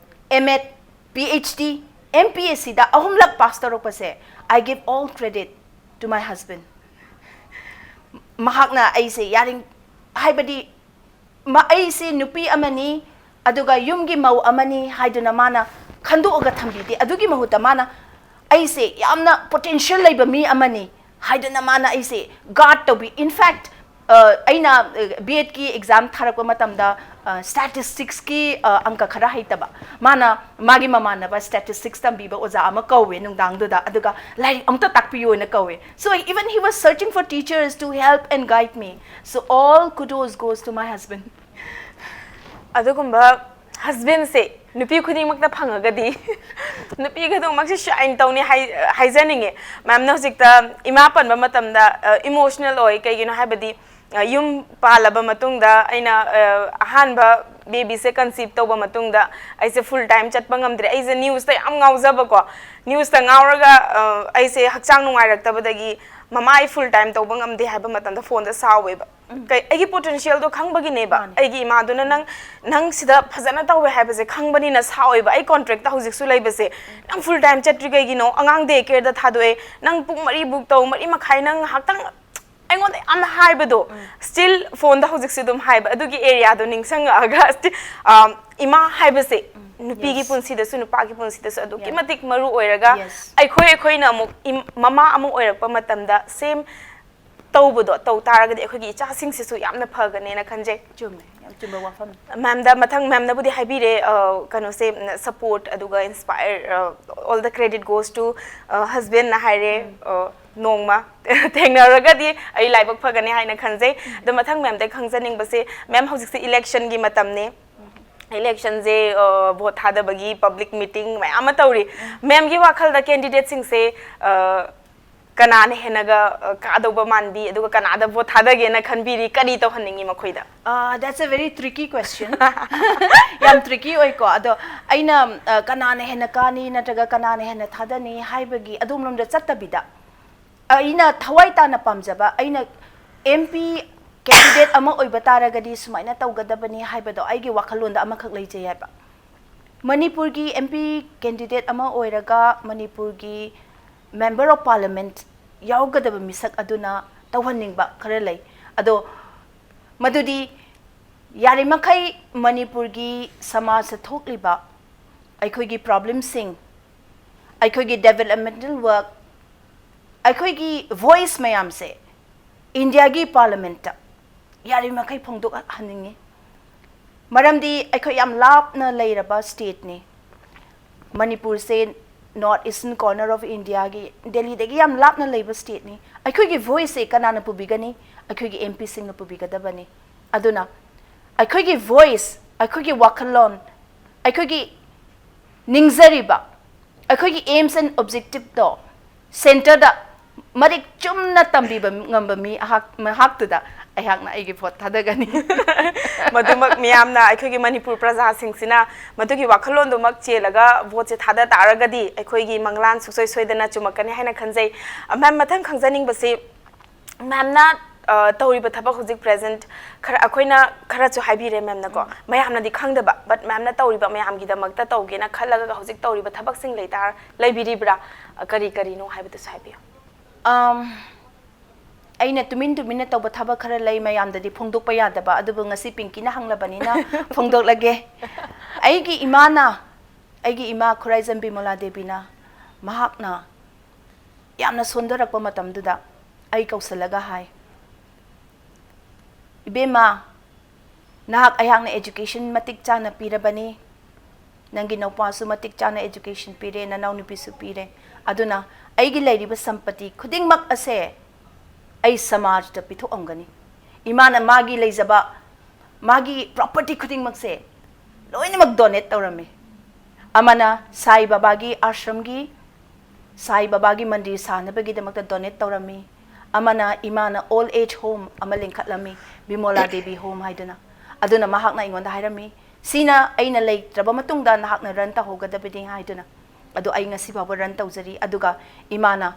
M Ed, P H D, M P S ꯁꯤꯗ ꯑꯍꯨꯝꯂꯛ ꯄꯥꯁ ꯇꯧꯔꯛꯄꯁꯦ, I give all credit to my husband. ꯃꯍꯥꯛꯅ ꯑꯩꯁꯦ ꯌꯥꯔꯤꯡ ꯍꯥꯏꯕꯗꯤ ꯃ- ꯑꯩꯁꯤ ꯅꯨꯄꯤ ꯑꯃꯅꯤ, ꯑꯗꯨꯒ ꯌꯨꯝꯒꯤ ꯃꯧ ꯑꯃꯅꯤ ꯍꯥꯏꯗꯨꯅ ꯃꯥꯅ ꯈꯟꯗꯣꯛꯑꯒ ꯊꯝꯕꯤꯗꯦ꯫ ꯑꯗꯨꯒꯤ ꯃꯍꯨꯠꯇ ꯃꯥꯅ ꯑꯩꯁꯦ ꯌꯥꯝꯅ ꯄꯣꯇꯦꯟꯁꯤꯌꯦꯜ ꯂꯩꯕ ꯃꯤ ꯑꯃꯅꯤ ꯍꯥꯏꯗꯨꯅ ꯃꯥꯅ ꯑꯩꯁꯦ ꯒꯥꯔꯗ ꯇꯧꯕꯤ꯫ In fact, ꯑ, ꯑꯩꯅ ꯕꯤ ꯑꯦꯗꯀꯤ ꯑꯦꯛꯖꯥꯝ ꯊꯥꯔꯛꯄ ꯃꯇꯝꯗ ꯁ꯭ꯇꯦꯇꯤꯁꯇꯤꯛꯁꯀꯤ ꯑꯪꯀ ꯈꯔ ꯍꯩꯇꯕ, ꯃꯥꯅ ꯃꯥꯒꯤ ꯃꯃꯥꯟꯅꯕ ꯁ꯭ꯇꯦꯇꯤꯁꯇꯤꯛꯁ ꯇꯝꯕꯤꯕ ꯑꯣꯖꯥ ꯑꯃ ꯀꯧꯋꯦ ꯅꯨꯡꯗꯥꯡꯗꯨꯗ, ꯑꯗꯨꯒ "ꯂꯥꯏꯔꯤꯛ ꯑꯃꯨꯛꯇ ꯇꯥꯛꯄꯤꯌꯣꯅ" ꯀꯧꯋꯦ꯫ So even he was searching for teachers to help and guide me. So all kudos goes to my husband. ꯑꯗꯨꯒꯨꯝꯕ ꯍꯁꯕꯦꯟꯁꯦ ꯅꯨꯄꯤ ꯈꯨꯗꯤꯡꯃꯛꯇ ꯐꯪꯉꯒꯗꯤ ꯅꯨꯄꯤ ꯈꯨꯗꯤꯡꯃꯛꯁꯦ ꯁꯥꯏꯟ ꯇꯧꯅꯤ ꯍꯥꯏ ꯍꯥꯏꯖꯅꯤꯡꯉꯦ꯫ ꯃꯦꯝꯅ ꯍꯧꯖꯤꯛꯇ ꯏꯃꯥ ꯄꯟꯕ ꯃꯇꯝꯗ ꯏꯃꯣꯁꯅꯦꯜ ꯑꯣꯏ꯫ ꯀꯩꯒꯤꯅꯣ ꯍꯥꯏꯕꯗꯤ, ꯑ, ꯌꯨꯝ ꯄꯥꯜꯂꯕ ꯃꯇꯨꯡꯗ ꯑꯩꯅ, ꯑ, ꯑꯍꯥꯟꯕ ꯕꯦꯕꯤꯁꯦ ꯀꯟꯁꯤꯞ ꯇꯧꯕ ꯃꯇꯨꯡꯗ ꯑꯩꯁꯦ ꯐꯨꯜ ꯇꯥꯏꯝ ꯆꯠꯄ ꯉꯝꯗ꯭ꯔꯦ꯫ ꯑꯩꯁꯦ ꯅ꯭ꯌꯨꯁꯇ ꯌꯥꯝ ꯉꯥꯎꯖꯕꯀꯣ꯫ ꯅ꯭ꯌꯨꯁꯇ ꯉꯥꯎꯔꯒ, ꯑ, ꯑꯩꯁꯦ ꯍꯛꯆꯥꯡ ꯅꯨꯡꯉꯥꯏꯔꯛꯇꯕꯗꯒꯤ, "ꯃꯃꯥ, ꯑꯩ ꯐꯨꯜ ꯇꯥꯏꯝ ꯇꯧꯕ ꯉꯝꯗꯦ" ꯍꯥꯏꯕ ꯃꯇꯝꯗ ꯐꯣꯟꯗ ꯁꯥꯎꯋꯦꯕ꯫ ꯀꯩ, ꯑꯩꯒꯤ ꯄꯣꯇꯦꯟꯁꯤꯌꯦꯜꯗꯣ ꯈꯪꯕꯒꯤꯅꯦꯕ꯫ ꯃꯥꯅꯦ꯫ ꯑꯩꯒꯤ ꯏꯃꯥꯗꯨꯅ, "ꯅꯪ, ꯅꯪ ꯁꯤꯗ ꯐꯖꯅ ꯇꯧꯋꯦ ꯍꯥꯏꯕꯁꯦ ꯈꯪꯕꯅꯤꯅ ꯁꯥꯎꯋꯦꯕ꯫ ꯑꯩ ꯀꯣꯟꯇ꯭ꯔꯦꯛꯇ ꯍꯧꯖꯤꯛꯁꯨ ꯂꯩꯕꯁꯦ, ꯅꯪ ꯐꯨꯜ ꯇꯥꯏꯝ ꯆꯠꯇ꯭ꯔꯤ ꯀꯩꯒꯤꯅꯣ? ꯑꯉꯥꯡ ꯗꯦ ꯀꯦꯌꯔꯗ ꯊꯥꯗꯣꯛꯑꯦ, ꯅꯪ ꯄꯨꯡ ꯃꯔꯤ ꯕꯨꯛ ꯇꯧ, ꯃꯔꯤ ꯃꯈꯥꯏ, ꯅꯪ ꯉꯥꯏꯍꯥꯛꯇꯪ", ꯑꯩꯉꯣꯟꯗ ꯌꯥꯝꯅ ꯍꯥꯏꯕꯗꯣ꯫ ꯁ꯭ꯇꯤꯜ ꯐꯣꯟꯗ ꯍꯧꯖꯤꯛꯁꯨ ꯑꯗꯨꯝ ꯍꯥꯏꯕ꯫ ꯑꯗꯨꯒꯤ ꯑꯦꯔꯤꯌꯥꯗꯣ ꯅꯤꯡꯁꯤꯡꯉꯛꯑꯒ, ꯁ꯭ꯇꯤ-, ꯑꯝ, ꯏꯃꯥ ꯍꯥꯏꯕꯁꯦ ꯅꯨꯄꯤꯒꯤ Yes. ꯄꯨꯟꯁꯤꯗꯁꯨ ꯅꯨꯄꯥꯒꯤ ꯄꯨꯟꯁꯤꯗꯁꯨ ꯑꯗꯨꯛꯀꯤ Yeah. ꯃꯇꯤꯛ ꯃꯔꯨ ꯑꯣꯏꯔꯒ, Yes. ꯑꯩꯈꯣꯏ ꯑꯩꯈꯣꯏꯅ ꯑꯃꯨꯛ ꯏꯝ-, ꯃꯃꯥ ꯑꯃ ꯑꯣꯏꯔꯛꯄ ꯃꯇꯝꯗ ꯁꯦꯝ ꯇꯧꯕꯗꯣ ꯇꯧ ꯇꯥꯔꯒꯗꯤ ꯑꯩꯈꯣꯏꯒꯤ ꯏꯆꯥꯁꯤꯡꯁꯤꯁꯨ ꯌꯥꯝꯅ ꯐꯒꯅꯦꯅ ꯈꯟꯖꯩ꯫ ꯆꯨꯝꯃꯦ, ꯌꯥꯝ ꯆꯨꯝꯕ ꯋꯥꯐꯝ꯫ ꯃꯦꯝꯗ ꯃꯊꯪ, ꯃꯦꯝꯅꯕꯨꯗꯤ ꯍꯥꯏꯕꯤꯔꯦ, ꯑ, ꯀꯩꯅꯣꯁꯦ, ꯁꯄꯣꯔꯠ ꯑꯗꯨꯒ ꯏꯟꯁꯄꯥꯌꯔ, ꯑ, all the credit goes to, ꯑ, ꯍꯁꯕꯦꯟꯅ ꯍꯥꯏꯔꯦ꯫ ꯑ, ꯅꯣꯡꯃ ꯊꯦꯡꯅꯔꯒꯗꯤ ꯑꯩ ꯂꯥꯏꯕꯛ ꯐꯒꯅꯤ ꯍꯥꯏꯅ ꯈꯟꯖꯩ꯫ ꯑꯗꯣ ꯃꯊꯪ ꯃꯦꯝꯗꯩ ꯈꯪꯖꯅꯤꯡꯕꯁꯦ, ꯃꯦꯝ, ꯍꯧꯖꯤꯛꯁꯦ ꯏꯂꯦꯛꯁꯟꯒꯤ ꯃꯇꯝꯅꯤ꯫ ꯏꯂꯦꯛꯁꯟꯁꯦ, ꯑ, ꯚꯣꯠ ꯊꯥꯗꯕꯒꯤ ꯄꯕ꯭ꯂꯤꯛ ꯃꯤꯇꯤꯡ ꯃꯌꯥꯝ ꯑꯃ ꯇꯧꯔꯤ꯫ ꯃꯦꯝꯒꯤ ꯋꯥꯈꯜꯗ ꯀꯦꯟꯗꯤꯗꯦꯠꯁꯤꯡꯁꯦ, ꯑ, ꯀꯅꯥꯅ ꯍꯦꯟꯅꯒ, ꯑ, ꯀꯥꯗꯧꯕ ꯃꯥꯟꯕꯤ, ꯑꯗꯨꯒ ꯀꯅꯥꯗ ꯚꯣꯠ ꯊꯥꯗꯒꯦꯅ ꯈꯟꯕꯤꯔꯤ? ꯀꯔꯤ ꯇꯧꯍꯟꯅꯤꯡꯉꯤ ꯃꯈꯣꯏꯗ? Uh, that's a very tricky question. ꯌꯥꯝ tricky ꯑꯣꯏꯀꯣ꯫ ꯑꯗꯣ ꯑꯩꯅ, ꯑ, ꯀꯅꯥꯅ ꯍꯦꯟꯅ ꯀꯥꯅꯤ ꯅꯠꯇ꯭ꯔꯒ ꯀꯅꯥꯅ ꯍꯦꯟꯅ ꯊꯥꯗꯅꯤ ꯍꯥꯏꯕꯒꯤ ꯑꯗꯣꯝꯂꯣꯝꯗ ꯆꯠꯇꯕꯤꯗ, ꯑꯩꯅ ꯊꯋꯥꯏ ꯇꯥꯅ ꯄꯥꯝꯖꯕ, ꯑꯩꯅ ꯑꯦꯝ ꯄꯤ ꯀꯦꯟꯗꯤꯗꯦꯠ ꯑꯃ ꯑꯣꯏꯕ ꯇꯥꯔꯒꯗꯤ ꯁꯨꯃꯥꯏꯅ ꯇꯧꯒꯗꯕꯅꯤ ꯍꯥꯏꯕꯗꯣ ꯑꯩꯒꯤ ꯋꯥꯈꯜꯂꯣꯟꯗ ꯑꯃꯈꯛ ꯂꯩꯖꯩ ꯍꯥꯏꯕ꯫ ꯃꯅꯤꯄꯨꯔꯒꯤ ꯑꯦꯝ ꯄꯤ ꯀꯦꯟꯗꯤꯗꯦꯠ ꯑꯃ ꯑꯣꯏꯔꯒ ꯃꯅꯤꯄꯨꯔꯒꯤ ꯃꯦꯝꯕꯔ ꯑꯣꯐ ꯄꯥꯔꯂꯤꯌꯥꯃꯦꯟꯠ ꯌꯥꯎꯒꯗꯕ ꯃꯤꯁꯛ ꯑꯗꯨꯅ ꯇꯧꯍꯟꯅꯤꯡꯕ ꯈꯔ ꯂꯩ꯫ ꯑꯗꯣ ꯃꯗꯨꯗꯤ ꯌꯥꯔꯤꯃꯈꯩ ꯃꯅꯤꯄꯨꯔꯒꯤ ꯁꯃꯥꯖꯇ ꯊꯣꯛꯂꯤꯕ ꯑꯩꯈꯣꯏꯒꯤ ꯄ꯭ꯔꯣꯕ꯭ꯂꯦꯝꯁꯤꯡ, ꯑꯩꯈꯣꯏꯒꯤ ꯗꯦꯕꯂꯞꯃꯦꯟꯇꯦꯜ ꯋꯥꯔꯛ, ꯑꯩꯈꯣꯏꯒꯤ ꯚꯣꯏꯁ ꯃꯌꯥꯝꯁꯦ ꯏꯟꯗꯤꯌꯥꯒꯤ ꯄꯥꯔꯂꯤꯌꯥꯃꯦꯟꯠꯇ ꯌꯥꯔꯤꯃꯈꯩ ꯐꯣꯡꯗꯣꯛꯍꯟꯅꯤꯡꯉꯤ꯫ ꯃꯔꯝꯗꯤ ꯑꯩꯈꯣꯏ ꯌꯥꯝ ꯂꯥꯞꯅ ꯂꯩꯔꯕ ꯁ꯭ꯇꯦꯠꯅꯤ꯫ ꯃꯅꯤꯄꯨꯔꯁꯦ ꯅꯣꯔꯠ ꯏꯁꯇꯔꯟ ꯀꯣꯔꯅꯔ ꯑꯣꯐ ꯏꯟꯗꯤꯌꯥꯒꯤ, ꯗꯦꯜꯂꯤꯗꯒꯤ ꯌꯥꯝ ꯂꯥꯞꯅ ꯂꯩꯕ ꯁ꯭ꯇꯦꯠꯅꯤ꯫ ꯑꯩꯈꯣꯏꯒꯤ ꯚꯣꯏꯁꯁꯦ ꯀꯅꯥꯅ ꯄꯨꯕꯤꯒꯅꯤ? ꯑꯩꯈꯣꯏꯒꯤ ꯑꯦꯝ ꯄꯤꯁꯤꯡꯅ ꯄꯨꯕꯤꯒꯗꯕꯅꯤ꯫ ꯑꯗꯨꯅ ꯑꯩꯈꯣꯏꯒꯤ ꯚꯣꯏꯁ, ꯑꯩꯈꯣꯏꯒꯤ ꯋꯥꯈꯜꯂꯣꯟ, ꯑꯩꯈꯣꯏꯒꯤ ꯅꯤꯡꯖꯔꯤꯕ, ꯑꯩꯈꯣꯏꯒꯤ ꯑꯦꯝꯁ ꯑꯦꯟ ꯑꯣꯕꯖꯦꯛꯇꯤꯞꯇꯣ ꯁꯦꯟꯇꯔꯗ ꯃꯔꯤꯛ ꯆꯨꯝꯅ ꯇꯝꯕꯤꯕ ꯉꯝꯕ ꯃꯤ ꯑꯍꯥꯛ-, ꯃꯍꯥꯛꯇꯨꯗ ꯑꯩꯍꯥꯛꯅ ꯑꯩꯒꯤ ꯚꯣꯠ ꯊꯥꯗꯒꯅꯤ꯫ ꯃꯗꯨꯃꯛ ꯃꯤꯌꯥꯝꯅ, ꯑꯩꯈꯣꯏꯒꯤ ꯃꯅꯤꯄꯨꯔ ꯄ꯭ꯔꯖꯥꯁꯤꯡꯁꯤꯅ ꯃꯗꯨꯒꯤ ꯋꯥꯈꯜꯂꯣꯟꯗꯨꯃꯛ ꯆꯦꯜꯂꯒ ꯚꯣꯠꯁꯦ ꯊꯥꯗ ꯇꯥꯔꯒꯗꯤ ꯑꯩꯈꯣꯏꯒꯤ ꯃꯪꯂꯥꯟ ꯁꯨꯡꯁꯣꯏ ꯁꯣꯏꯗꯅ ꯆꯨꯝꯃꯛꯀꯅꯤ ꯍꯥꯏꯅ ꯈꯟꯖꯩ꯫ ꯑ, ꯃꯦꯝ, ꯃꯊꯪ ꯈꯪꯖꯅꯤꯡꯕꯁꯤ, ꯃꯦꯝꯅ, ꯑ, ꯇꯧꯔꯤꯕ ꯊꯕꯛ ꯍꯧꯖꯤꯛ ꯄ꯭ꯔꯦꯖꯦꯟꯠ ꯈꯔ, ꯑꯩꯈꯣꯏꯅ ꯈꯔꯁꯨ ꯍꯥꯏꯕꯤꯔꯦ ꯃꯦꯝꯅꯀꯣ, ꯃꯌꯥꯝꯅꯗꯤ ꯈꯪꯗꯕ, but ꯃꯦꯝꯅ ꯇꯧꯔꯤꯕ ꯃꯌꯥꯝꯒꯤꯗꯃꯛꯇ ꯇꯧꯒꯦꯅ ꯈꯜꯂꯒ ꯍꯧꯖꯤꯛ ꯇꯧꯔꯤꯕ ꯊꯕꯛꯁꯤꯡ ꯂꯩꯇꯥꯔ-, ꯂꯩꯕꯤꯔꯤꯕ꯭ꯔꯥ? ꯑ, ꯀꯔꯤ ꯀꯔꯤꯅꯣ ꯍꯥꯏꯕꯗꯨꯁꯨ ꯍꯥꯏꯕꯤꯌꯨ꯫ ꯑꯝ, ꯑꯩꯅ ꯇꯨꯃꯤꯟ ꯇꯨꯃꯤꯟꯅ ꯇꯧꯕ ꯊꯕꯛ ꯈꯔ ꯂꯩ, ꯃꯌꯥꯝꯗꯗꯤ ꯐꯣꯡꯗꯣꯛꯄ ꯌꯥꯗꯕ, ꯑꯗꯨꯕꯨ ꯉꯁꯤ ꯄꯤꯡꯀꯤꯅ ꯍꯪꯂꯕꯅꯤꯅ ꯐꯣꯡꯗꯣꯛꯂꯒꯦ꯫ ꯑꯩꯒꯤ ꯏꯃꯥꯅ, ꯑꯩꯒꯤ ꯏꯃꯥ ꯈꯨꯔꯥꯏꯖꯝ ꯕꯤꯃꯣꯂꯥ ꯗꯦꯕꯤꯅ, ꯃꯍꯥꯛꯅ ꯌꯥꯝꯅ ꯁꯣꯟꯊꯔꯛꯄ ꯃꯇꯝꯗꯨꯗ ꯑꯩ ꯀꯧꯁꯤꯜꯂꯒ ꯍꯥꯏ, "ꯏꯕꯦꯝꯃ, ꯅꯍꯥꯛ ꯑꯩꯍꯥꯛꯅ education ꯃꯇꯤꯛ ꯆꯥꯅ ꯄꯤꯔꯕꯅꯤ, ꯅꯪꯒꯤ ꯅꯧꯄꯥꯁꯨ ꯃꯇꯤꯛ ꯆꯥꯅ education ꯄꯤꯔꯦ, ꯅꯅꯥꯎꯅꯨꯄꯤꯁꯨ ꯄꯤꯔꯦ, ꯑꯗꯨꯅ ꯑꯩꯒꯤ ꯂꯩꯔꯤꯕ ꯁꯝꯄꯇꯤ ꯈꯨꯗꯤꯡꯃꯛ ꯑꯁꯦ ꯑꯩ ꯁꯃꯥꯖꯇ ꯄꯤꯊꯣꯛꯑꯝꯒꯅꯤ꯫ ꯏꯃꯥꯅ ꯃꯥꯒꯤ ꯂꯩꯖꯕ, ꯃꯥꯒꯤ property ꯈꯨꯗꯤꯡꯃꯛꯁꯦ ꯂꯣꯏꯅꯃꯛ donate ꯇꯧꯔꯝꯃꯤ꯫ ꯑꯃꯅ ꯁꯥꯏ ꯕꯕꯥꯒꯤ ꯑꯥꯁ꯭ꯔꯝꯒꯤ, ꯁꯥꯏ ꯕꯕꯥꯒꯤ ꯃꯟꯗꯤꯔ ꯁꯥꯅꯕꯒꯤꯗꯃꯛꯇ donate ꯇꯧꯔꯝꯃꯤ꯫ ꯑꯃꯅ ꯏꯃꯥꯅ old age home ꯑꯃ ꯂꯤꯡꯈꯠꯂꯝꯃꯤ, ꯕꯤꯃꯣꯂꯥ ꯗꯦꯕꯤ home ꯍꯥꯏꯗꯨꯅ꯫ ꯑꯗꯨꯅ ꯃꯍꯥꯛꯅ ꯑꯩꯉꯣꯟꯗ ꯍꯥꯏꯔꯝꯃꯤ, "ꯁꯤꯅ ꯑꯩꯅ ꯂꯩꯇ꯭ꯔꯕ ꯃꯇꯨꯡꯗ ꯅꯍꯥꯛꯅ run ꯇꯧꯍꯧꯒꯗꯕꯅꯤ" ꯍꯥꯏꯗꯨꯅ꯫ ꯑꯗꯣ ꯑꯩ ꯉꯁꯤ ꯐꯥꯎꯕ run ꯇꯧꯖꯔꯤ꯫ ꯑꯗꯨꯒ ꯏꯃꯥꯅ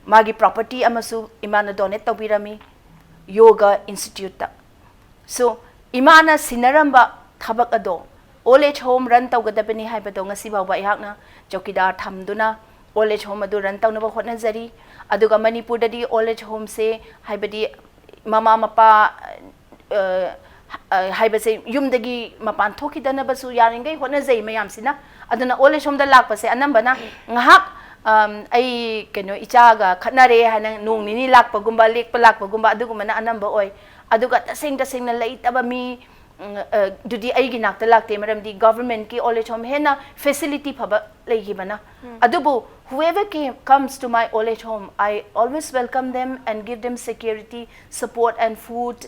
ꯃꯥꯒꯤ property ꯑꯃꯁꯨ ꯏꯃꯥꯅ donate ꯇꯧꯕꯤꯔꯝꯃꯤ ꯌꯣꯒ instituteꯇ꯫ So, ꯏꯃꯥꯅ ꯁꯤꯟꯅꯔꯝꯕ ꯊꯕꯛ ꯑꯗꯣ, old age home run ꯇꯧꯒꯗꯕꯅꯤ ꯍꯥꯏꯕꯗꯣ ꯉꯁꯤ ꯐꯥꯎꯕ ꯑꯩꯍꯥꯛꯅ ꯆꯧꯀꯤꯗꯥꯔ ꯊꯝꯗꯨꯅ old age home ꯑꯗꯨ run ꯇꯧꯅꯕ ꯍꯣꯠꯅꯖꯔꯤ꯫ ꯑꯗꯨꯒ ꯃꯅꯤꯄꯨꯔꯗꯗꯤ old age homeꯁꯦ, ꯍꯥꯏꯕꯗꯤ ꯃꯃꯥ ꯃꯄꯥ, ꯑ, ꯑ, ꯍꯥꯏꯕꯁꯦ ꯌꯨꯝꯗꯒꯤ ꯃꯄꯥꯟ ꯊꯣꯛꯈꯤꯗꯅꯕꯁꯨ ꯌꯥꯔꯤꯈꯩ ꯍꯣꯠꯅꯖꯩ ꯃꯌꯥꯝꯁꯤꯅ꯫ ꯑꯗꯨꯅ old age homeꯗ ꯂꯥꯛꯄꯁꯦ ꯑꯅꯝꯕꯅ ꯉꯥꯏꯍꯥꯛ, ꯑꯝ, ꯑꯩ ꯀꯩꯅꯣ ꯏꯆꯥꯒ ꯈꯠꯅꯔꯦ ꯍꯥꯏꯅ ꯅꯣꯡ ꯅꯤꯅꯤ ꯂꯥꯛꯄꯒꯨꯝꯕ, ꯂꯦꯛꯄ ꯂꯥꯛꯄꯒꯨꯝꯕ ꯑꯗꯨꯒꯨꯝꯕꯅ ꯑꯅꯝꯕ ꯑꯣꯏ꯫ ꯑꯗꯨꯒ ꯇꯁꯦꯡ ꯇꯁꯦꯡꯅ ꯂꯩꯇꯕ ꯃꯤ, ꯎꯝ, ꯑ, ꯗꯨꯗꯤ ꯑꯩꯒꯤ ꯅꯥꯛꯇ ꯂꯥꯛꯇꯦ, ꯃꯔꯝꯗꯤ governmentꯀꯤ old age home ꯍꯦꯟꯅ facility ꯐꯕ ꯂꯩꯈꯤꯕꯅ꯫ ꯑꯗꯨꯕꯨ whoever came, comes to my old age home, I always welcome them and give them security, support and food,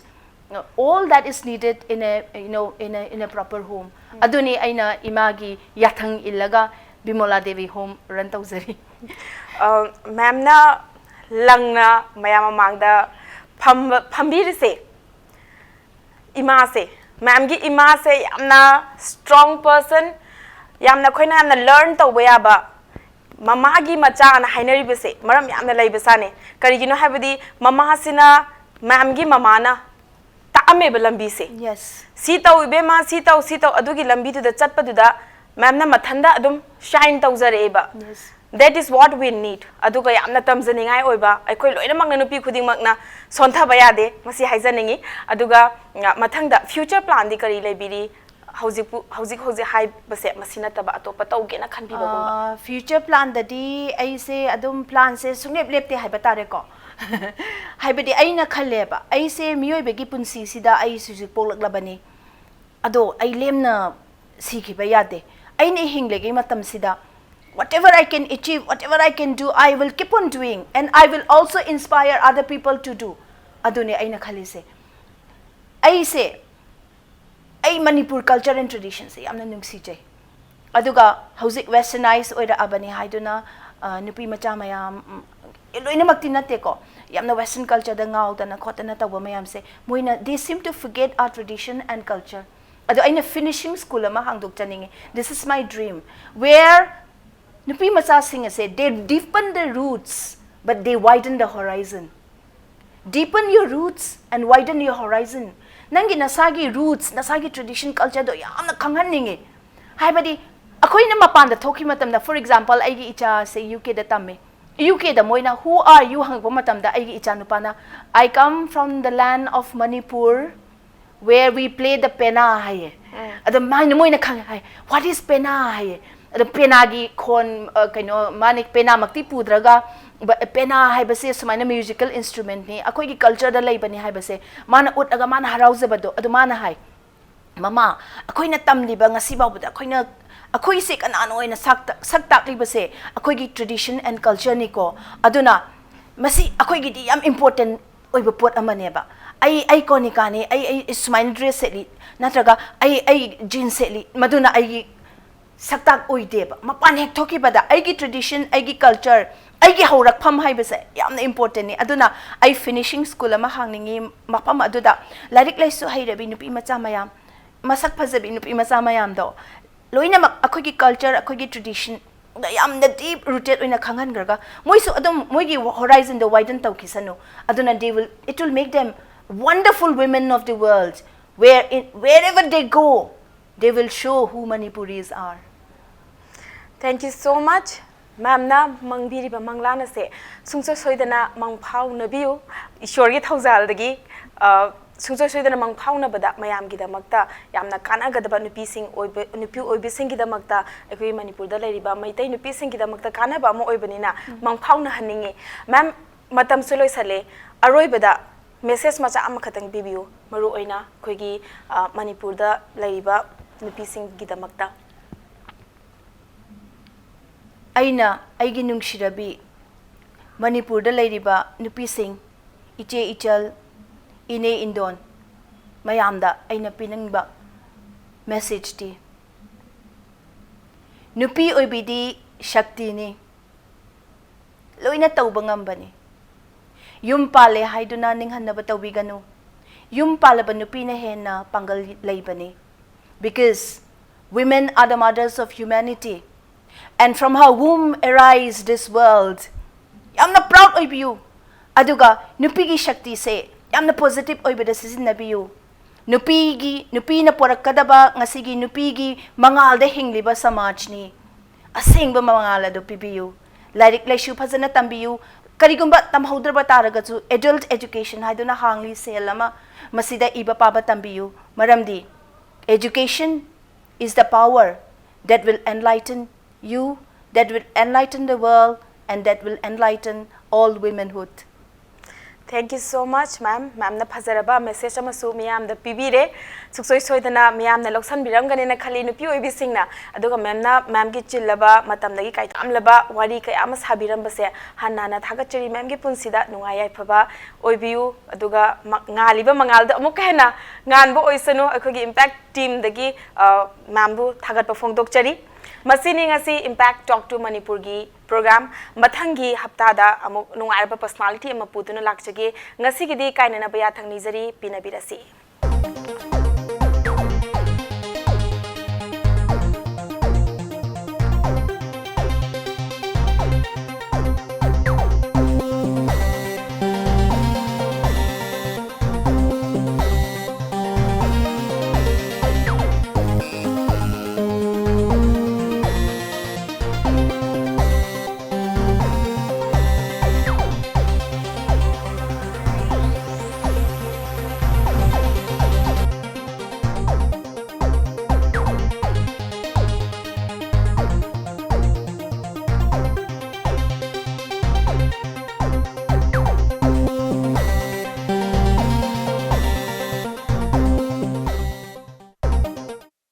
uh, all that is needed in a, you know, in a, in a proper home. ꯑꯗꯨꯅꯤ ꯑꯩꯅ ꯏꯃꯥꯒꯤ ꯌꯥꯊꯪ ꯏꯜꯂꯒ ꯕꯤꯃꯣꯂꯥ Devi home run ꯇꯧꯖꯔꯤ꯫ ꯑ, ꯃꯦꯝꯅ ꯂꯪꯅ ꯃꯌꯥꯝ ꯃꯃꯥꯡꯗ ꯐꯝꯕ-, ꯐꯝꯕꯤꯔꯤꯁꯦ, ꯏꯃꯥꯁꯦ, ꯃꯦꯝꯒꯤ ꯏꯃꯥꯁꯦ ꯌꯥꯝꯅ strong person, ꯌꯥꯝꯅ ꯑꯩꯈꯣꯏꯅ ꯌꯥꯝꯅ learn ꯇꯧꯕ ꯌꯥꯕ, ꯃꯃꯥꯒꯤ ꯃꯆꯥꯅ ꯍꯥꯏꯅꯔꯤꯕꯁꯦ ꯃꯔꯝ ꯌꯥꯝꯅ ꯂꯩꯕꯖꯥꯠꯅꯦ꯫ ꯀꯔꯤꯒꯤꯅꯣ ꯍꯥꯏꯕꯗꯤ ꯃꯃꯥꯁꯤꯅ, ꯃꯦꯝꯒꯤ ꯃꯃꯥꯅ ꯇꯥꯛꯑꯝꯃꯦꯕ ꯂꯝꯕꯤꯁꯦ꯫ Yes. "ꯁꯤ ꯇꯧ ꯏꯕꯦꯝꯃ, ꯁꯤ ꯇꯧ, ꯁꯤ ꯇꯧ", ꯑꯗꯨꯒꯤ ꯂꯝꯕꯤꯗꯨꯗ ꯆꯠꯄꯗꯨꯗ ꯃꯦꯝꯅ ꯃꯊꯟꯇ ꯑꯗꯨꯝ shine ꯇꯧꯖꯔꯛꯑꯦꯕ꯫ Yes. That is what we need. ꯑꯗꯨꯒ ꯌꯥꯝꯅ ꯇꯝꯖꯅꯤꯡꯉꯥꯏ ꯑꯣꯏꯕ, ꯑꯩꯈꯣꯏ ꯂꯣꯏꯅꯃꯛꯅ, ꯅꯨꯄꯤ ꯈꯨꯗꯤꯡꯃꯛꯅ ꯁꯣꯟꯊꯕ ꯌꯥꯗꯦ, ꯃꯁꯤ ꯍꯥꯏꯖꯅꯤꯡꯉꯤ꯫ ꯑꯗꯨꯒ, ꯑ, ꯃꯊꯪꯗ future planꯗꯤ ꯀꯔꯤ ꯂꯩꯕꯤꯔꯤ? ꯍꯧꯖꯤꯛꯄꯨ, ꯍꯧꯖꯤꯛ ꯍꯧꯖꯤꯛ ꯍꯥꯏꯕꯁꯦ ꯃꯁꯤ ꯅꯠꯇꯕ ꯑꯇꯣꯞꯄ ꯇꯧꯒꯦꯅ ꯈꯟꯕꯤꯕꯒꯨꯝꯕ? ꯑ, future planꯗꯗꯤ ꯑꯩꯁꯦ ꯑꯗꯨꯝ planꯁꯦ ꯁꯨꯡꯂꯦꯞ ꯂꯦꯞꯇꯦ ꯍꯥꯏꯕ ꯇꯥꯔꯦꯀꯣ꯫ ꯍꯥꯏꯕꯗꯤ ꯑꯩꯅ ꯈꯜꯂꯦꯕ, ꯑꯩꯁꯦ ꯃꯤꯑꯣꯏꯕꯒꯤ ꯄꯨꯟꯁꯤꯁꯤꯗ ꯑꯩ ꯍꯧꯖꯤꯛ ꯄꯣꯛꯂꯛꯂꯕꯅꯤ, ꯑꯗꯣ ꯑꯩ ꯂꯦꯝꯅ ꯁꯤꯈꯤꯕ ꯌꯥꯗꯦ꯫ ꯑꯩꯅ ꯍꯤꯡꯂꯤꯉꯩ ꯃꯇꯝꯁꯤꯗ, whatever I can achieve, whatever I can do, I will keep on doing, and I will also inspire other people to do. ꯑꯗꯨꯅꯦ ꯑꯩꯅ ꯈꯜꯂꯤꯁꯦ. ꯑꯩꯁꯦ, ꯑꯩ ꯃꯅꯤꯄꯨꯔ culture and traditionꯁꯦ ꯌꯥꯝꯅ ꯅꯨꯡꯁꯤꯖꯩ. ꯑꯗꯨꯒ ꯍꯧꯖꯤꯛ westernized ꯑꯣꯏꯔꯛꯑꯕꯅꯤ ꯍꯥꯏꯗꯨꯅ, ꯑ, ꯅꯨꯄꯤ ꯃꯆꯥ ꯃꯌꯥꯝ, ꯎꯝ, ꯂꯣꯏꯅꯃꯛꯇꯤ ꯅꯠꯇꯦꯀꯣ, ꯌꯥꯝꯅ western cultureꯗ ꯉꯥꯎꯗꯅ ꯈꯣꯠꯇꯅ ꯇꯧꯕ ꯃꯌꯥꯝꯁꯦ, ꯃꯣꯏꯅ, they seem to forget our tradition and culture. ꯑꯗꯣ ꯑꯩꯅ finishing school ꯑꯃ ꯍꯥꯡꯗꯣꯛꯆꯅꯤꯡꯉꯤ. This is my dream, where ꯅꯨꯄꯤ ꯃꯆꯥꯁꯤꯡ ꯑꯁꯦ, they deepen the roots, but they widen the horizon. Deepen your roots and widen your horizon. ꯅꯪꯒꯤ ꯅꯁꯥꯒꯤ roots, ꯅꯁꯥꯒꯤ tradition cultureꯗꯣ ꯌꯥꯝꯅ ꯈꯪꯍꯟꯅꯤꯡꯉꯤ. ꯍꯥꯏꯕꯗꯤ, ꯑꯩꯈꯣꯏꯅ ꯃꯄꯥꯟꯗ ꯊꯣꯛꯈꯤ ꯃꯇꯝꯗ, for example, ꯑꯩꯒꯤ ꯏꯆꯥꯁꯦ UKꯗ ꯇꯝꯃꯦ. UKꯗ ꯃꯣꯏꯅ, "Who are you?" ꯍꯪꯉꯛꯄ ꯃꯇꯝꯗ, ꯑꯩꯒꯤ ꯏꯆꯥ ꯅꯨꯄꯥꯅ, "I come from the land of Manipur, where we play the pena" ꯍꯥꯏꯌꯦ꯫ ꯑꯗꯣ ꯃꯥꯏꯅ, ꯃꯣꯏꯅ ꯈꯪꯉꯦ ꯍꯥꯏ, "What is pena?" ꯍꯥꯏꯌꯦ꯫ ꯑꯗꯣ ꯄꯦꯅꯥꯒꯤ ꯈꯣꯟ, ꯑ, ꯀꯩꯅꯣ, ꯃꯥꯅ ꯄꯦꯅꯥꯃꯛꯇꯤ ꯄꯨꯗ꯭ꯔꯒ, ꯕ-, ꯄꯦꯅꯥ ꯍꯥꯏꯕꯁꯦ ꯁꯨꯃꯥꯏꯅ musical instrumentꯅꯤ, ꯑꯩꯈꯣꯏꯒꯤ cultureꯗ ꯂꯩꯕꯅꯤ ꯍꯥꯏꯕꯁꯦ ꯃꯥꯅ ꯎꯠꯂꯒ ꯃꯥꯅ ꯍꯔꯥꯎꯖꯕꯗꯣ, ꯑꯗꯨ ꯃꯥꯅ ꯍꯥꯏ, "ꯃꯃꯥ, ꯑꯩꯈꯣꯏꯅ ꯇꯝꯂꯤꯕ ꯉꯁꯤ ꯐꯥꯎꯕꯗ ꯑꯩꯈꯣꯏꯅ, ꯑꯩꯈꯣꯏꯁꯦ ꯀꯅꯥꯅꯣ ꯍꯥꯏꯅ ꯁꯛ ꯇ-, ꯁꯛ ꯇꯥꯛꯂꯤꯕꯁꯦ ꯑꯩꯈꯣꯏꯒꯤ tradition and cultureꯅꯤꯀꯣ꯫ ꯑꯗꯨꯅ ꯃꯁꯤ ꯑꯩꯈꯣꯏꯒꯤꯗꯤ ꯌꯥꯝ important ꯑꯣꯏꯕ ꯄꯣꯠ ꯑꯃꯅꯦꯕ꯫ ꯑꯩ, ꯑꯩ ꯀꯣꯅꯤꯀꯥꯅꯤ, ꯑꯩ, ꯑꯩ ꯁꯨꯃꯥꯏꯅ dress ꯁꯦꯠꯂꯤ, ꯅꯠꯇ꯭ꯔꯒ ꯑꯩ, ꯑꯩ jeans ꯁꯦꯠꯂꯤ, ꯃꯗꯨꯅ ꯑꯩꯒꯤ ꯁꯛꯇꯥꯛ ꯑꯣꯏꯗꯦꯕ꯫ ꯃꯄꯥꯟ ꯍꯦꯛ ꯊꯣꯛꯈꯤꯕꯗ ꯑꯩꯒꯤ tradition, ꯑꯩꯒꯤ culture, ꯑꯩꯒꯤ ꯍꯧꯔꯛꯐꯝ ꯍꯥꯏꯕꯁꯦ ꯌꯥꯝꯅ importantꯅꯤ꯫ ꯑꯗꯨꯅ ꯑꯩ finishing school ꯑꯃ ꯍꯥꯡꯅꯤꯡꯉꯤ, ꯃꯐꯝ ꯑꯗꯨꯗ ꯂꯥꯏꯔꯤꯛ ꯂꯥꯏꯁꯨ ꯍꯩꯔꯕꯤ ꯅꯨꯄꯤ ꯃꯆꯥ ꯃꯌꯥꯝ, ꯃꯁꯛ ꯐꯖꯕꯤ ꯅꯨꯄꯤ ꯃꯆꯥ ꯃꯌꯥꯝꯗꯣ ꯂꯣꯏꯅꯃꯛ ꯑꯩꯈꯣꯏꯒꯤ culture, ꯑꯩꯈꯣꯏꯒꯤ tradition ꯌꯥꯝꯅ deep rooted ꯑꯣꯏꯅ ꯈꯪꯍꯟꯈ꯭ꯔꯒ, ꯃꯣꯏꯁꯨ ꯑꯗꯨꯝ ꯃꯣꯏꯒꯤ horizonꯗꯣ widen ꯇꯧꯈꯤꯁꯅꯨ꯫ ꯑꯗꯨꯅ they will, it will make them wonderful women of the world, where in, wherever they go, they will show who Manipuris are. Thank you so much, ma'amꯅ ꯃꯪꯕꯤꯔꯤꯕ ꯃꯪꯂꯥꯟ ꯑꯁꯦ ꯁꯨꯡꯁꯣꯏ ꯁꯣꯏꯗꯅ ꯃꯪ ꯐꯥꯎꯅꯕꯤꯌꯨ꯫ ꯏꯁꯣꯔꯒꯤ ꯊꯧꯖꯥꯜꯗꯒꯤ, ꯑ, ꯁꯨꯡꯁꯣꯏ ꯁꯣꯏꯗꯅ ꯃꯪ ꯐꯥꯎꯅꯕꯗ ꯃꯌꯥꯝꯒꯤꯗꯃꯛꯇ ꯌꯥꯝꯅ ꯀꯥꯟꯅꯒꯗꯕ, ꯅꯨꯄꯤꯁꯤꯡ ꯑꯣꯏꯕ, ꯅꯨꯄꯤ ꯑꯣꯏꯕꯤꯁꯤꯡꯒꯤꯗꯃꯛꯇ, ꯑꯩꯈꯣꯏ ꯃꯅꯤꯄꯨꯔꯗ ꯂꯩꯔꯤꯕ ꯃꯩꯇꯩ ꯅꯨꯄꯤꯁꯤꯡꯒꯤꯗꯃꯛꯇ ꯀꯥꯟꯅꯕ ꯑꯃ ꯑꯣꯏꯕꯅꯤꯅ ꯃꯪ ꯐꯥꯎꯅꯍꯟꯅꯤꯡꯉꯤ꯫ Ma'am, ꯃꯇꯝꯁꯨ ꯂꯣꯏꯁꯜꯂꯦ꯫ ꯑꯔꯣꯏꯕꯗ message ꯃꯆꯥ ꯑꯃꯈꯛꯇꯪ ꯄꯤꯕꯤꯌꯨ, ꯃꯔꯨꯑꯣꯏꯅ ꯑꯩꯈꯣꯏꯒꯤ, ꯑ, ꯃꯅꯤꯄꯨꯔꯗ ꯂꯩꯔꯤꯕ ꯅꯨꯄꯤꯁꯤꯡꯒꯤꯗꯃꯛꯇ꯫ ꯑꯩꯅ ꯑꯩꯒꯤ ꯅꯨꯡꯁꯤꯔꯕꯤ ꯃꯅꯤꯄꯨꯔꯗ ꯂꯩꯔꯤꯕ ꯅꯨꯄꯤꯁꯤꯡ, ꯏꯆꯦ ꯏꯆꯜ, ꯏꯅꯦ ꯏꯟꯗꯣꯟ ꯃꯌꯥꯝꯗ ꯑꯩꯅ ꯄꯤꯅꯤꯡꯕ ꯃꯦꯁꯦꯖꯇꯤ, ꯅꯨꯄꯤ ꯑꯣꯏꯕꯤꯗꯤ ꯁꯛꯇꯤꯅꯤ, ꯂꯣꯏꯅ ꯇꯧꯕ ꯉꯝꯕꯅꯤ꯫ ꯌꯨꯝ ꯄꯥꯜꯂꯦ ꯍꯥꯏꯗꯨꯅ ꯅꯤꯡꯍꯟꯅꯕ ꯇꯧꯕꯤꯒꯅꯨ꯫ ꯌꯨꯝ ꯄꯥꯜꯂꯕ ꯅꯨꯄꯤꯅ ꯍꯦꯟꯅ ꯄꯥꯡꯒꯜ ꯂꯩꯕꯅꯤ꯫ Because women are the mothers of humanity, and from her womb arise this world. ꯌꯥꯝꯅ ꯄ꯭ꯔꯥꯎꯗ ꯑꯣꯏꯕꯤꯌꯨ꯫ ꯑꯗꯨꯒ ꯅꯨꯄꯤꯒꯤ ꯁꯛꯇꯤꯁꯦ ꯌꯥꯝꯅ ꯄꯣꯖꯤꯇꯤꯚ ꯑꯣꯏꯕꯗ ꯁꯤꯖꯤꯟꯅꯕꯤꯌꯨ꯫ ꯅꯨꯄꯤꯒꯤ, ꯅꯨꯄꯤꯅ ꯄꯣꯔꯛꯀꯗꯕ ꯉꯁꯤꯒꯤ ꯅꯨꯄꯤꯒꯤ ꯃꯉꯥꯜꯗ ꯍꯤꯡꯂꯤꯕ ꯁꯃꯥꯖꯅꯤ꯫ ꯑꯁꯦꯡꯕ ꯃꯉꯥꯜ ꯑꯗꯨ ꯄꯤꯕꯤꯌꯨ꯫ ꯂꯥꯏꯔꯤꯛ ꯂꯥꯏꯁꯨ ꯐꯖꯅ ꯇꯝꯕꯤꯌꯨ꯫ ꯀꯔꯤꯒꯨꯝꯕ ꯇꯝꯍꯧꯗ꯭ꯔꯕ ꯇꯥꯔꯒꯁꯨ, adult education ꯍꯥꯏꯗꯨꯅ ꯍꯥꯡꯂꯤ ꯁꯦꯜ ꯑꯃ, ꯃꯁꯤꯗ ꯏꯕ ꯄꯥꯕ ꯇꯝꯕꯤꯌꯨ꯫ ꯃꯔꯝꯗꯤ education is the power that will enlighten you, that will enlighten the world, and that will enlighten all womanhood. Thank you so much, ma'am. Ma'amꯅ ꯐꯖꯔꯕ ꯃꯦꯁꯦꯖ ꯑꯃꯁꯨ ꯃꯤꯌꯥꯝꯗ ꯄꯤꯕꯤꯔꯦ꯫ ꯁꯨꯡꯁꯣꯏ ꯁꯣꯏꯗꯅ ꯃꯤꯌꯥꯝꯅ ꯂꯧꯁꯟꯕꯤꯔꯝꯒꯅꯦꯅ ꯈꯜꯂꯤ ꯅꯨꯄꯤ ꯑꯣꯏꯕꯤꯁꯤꯡꯅ꯫ ꯑꯗꯨꯒ ꯃꯦꯝꯅ ꯃꯦꯝꯒꯤ ꯆꯤꯜꯂꯕ ꯃꯇꯝꯗꯒꯤ ꯀꯥꯏꯊꯣꯛꯂꯝꯂꯕ ꯋꯥꯔꯤ ꯀꯌꯥ ꯑꯃ ꯁꯥꯕꯤꯔꯝꯕꯁꯦ ꯍꯟꯅ ꯍꯟꯅ ꯊꯥꯒꯠꯆꯔꯤ꯫ ꯃꯦꯝꯒꯤ ꯄꯨꯟꯁꯤꯗ ꯅꯨꯡꯉꯥꯏ ꯌꯥꯏꯐꯕ ꯑꯣꯏꯕꯤꯌꯨ꯫ ꯑꯗꯨꯒ ꯃ- ꯉꯥꯜꯂꯤꯕ ꯃꯉꯥꯜꯗꯣ ꯑꯃꯨꯛꯀ ꯍꯦꯟꯅ ꯉꯥꯟꯕ ꯑꯣꯏꯁꯅꯨ꯫ ꯑꯩꯈꯣꯏꯒꯤ ꯏꯝꯄꯦꯛ ꯇꯤꯝꯗꯒꯤ, ꯑ, ꯃꯦꯝꯕꯨ ꯊꯥꯒꯠꯄ ꯐꯣꯡꯗꯣꯛꯆꯔꯤ꯫ ꯃꯁꯤꯅꯤ ꯉꯁꯤ Impact Talk to ꯃꯅꯤꯄꯨꯔꯒꯤ ꯄ꯭ꯔꯣꯒ꯭ꯔꯥꯝ꯫ ꯃꯊꯪꯒꯤ ꯍꯞꯇꯥꯗ ꯑꯃꯨꯛ ꯅꯨꯡꯉꯥꯏꯔꯕ ꯄꯔꯁꯣꯅꯥꯂꯤꯇꯤ ꯑꯃ ꯄꯨꯗꯨꯅ ꯂꯥꯛꯆꯒꯦ꯫ ꯉꯁꯤꯒꯤꯗꯤ ꯀꯥꯏꯅꯅꯕ ꯌꯥꯊꯪ ꯅꯤꯖꯔꯤ꯫ ꯄꯤꯅꯕꯤꯔꯁꯤ꯫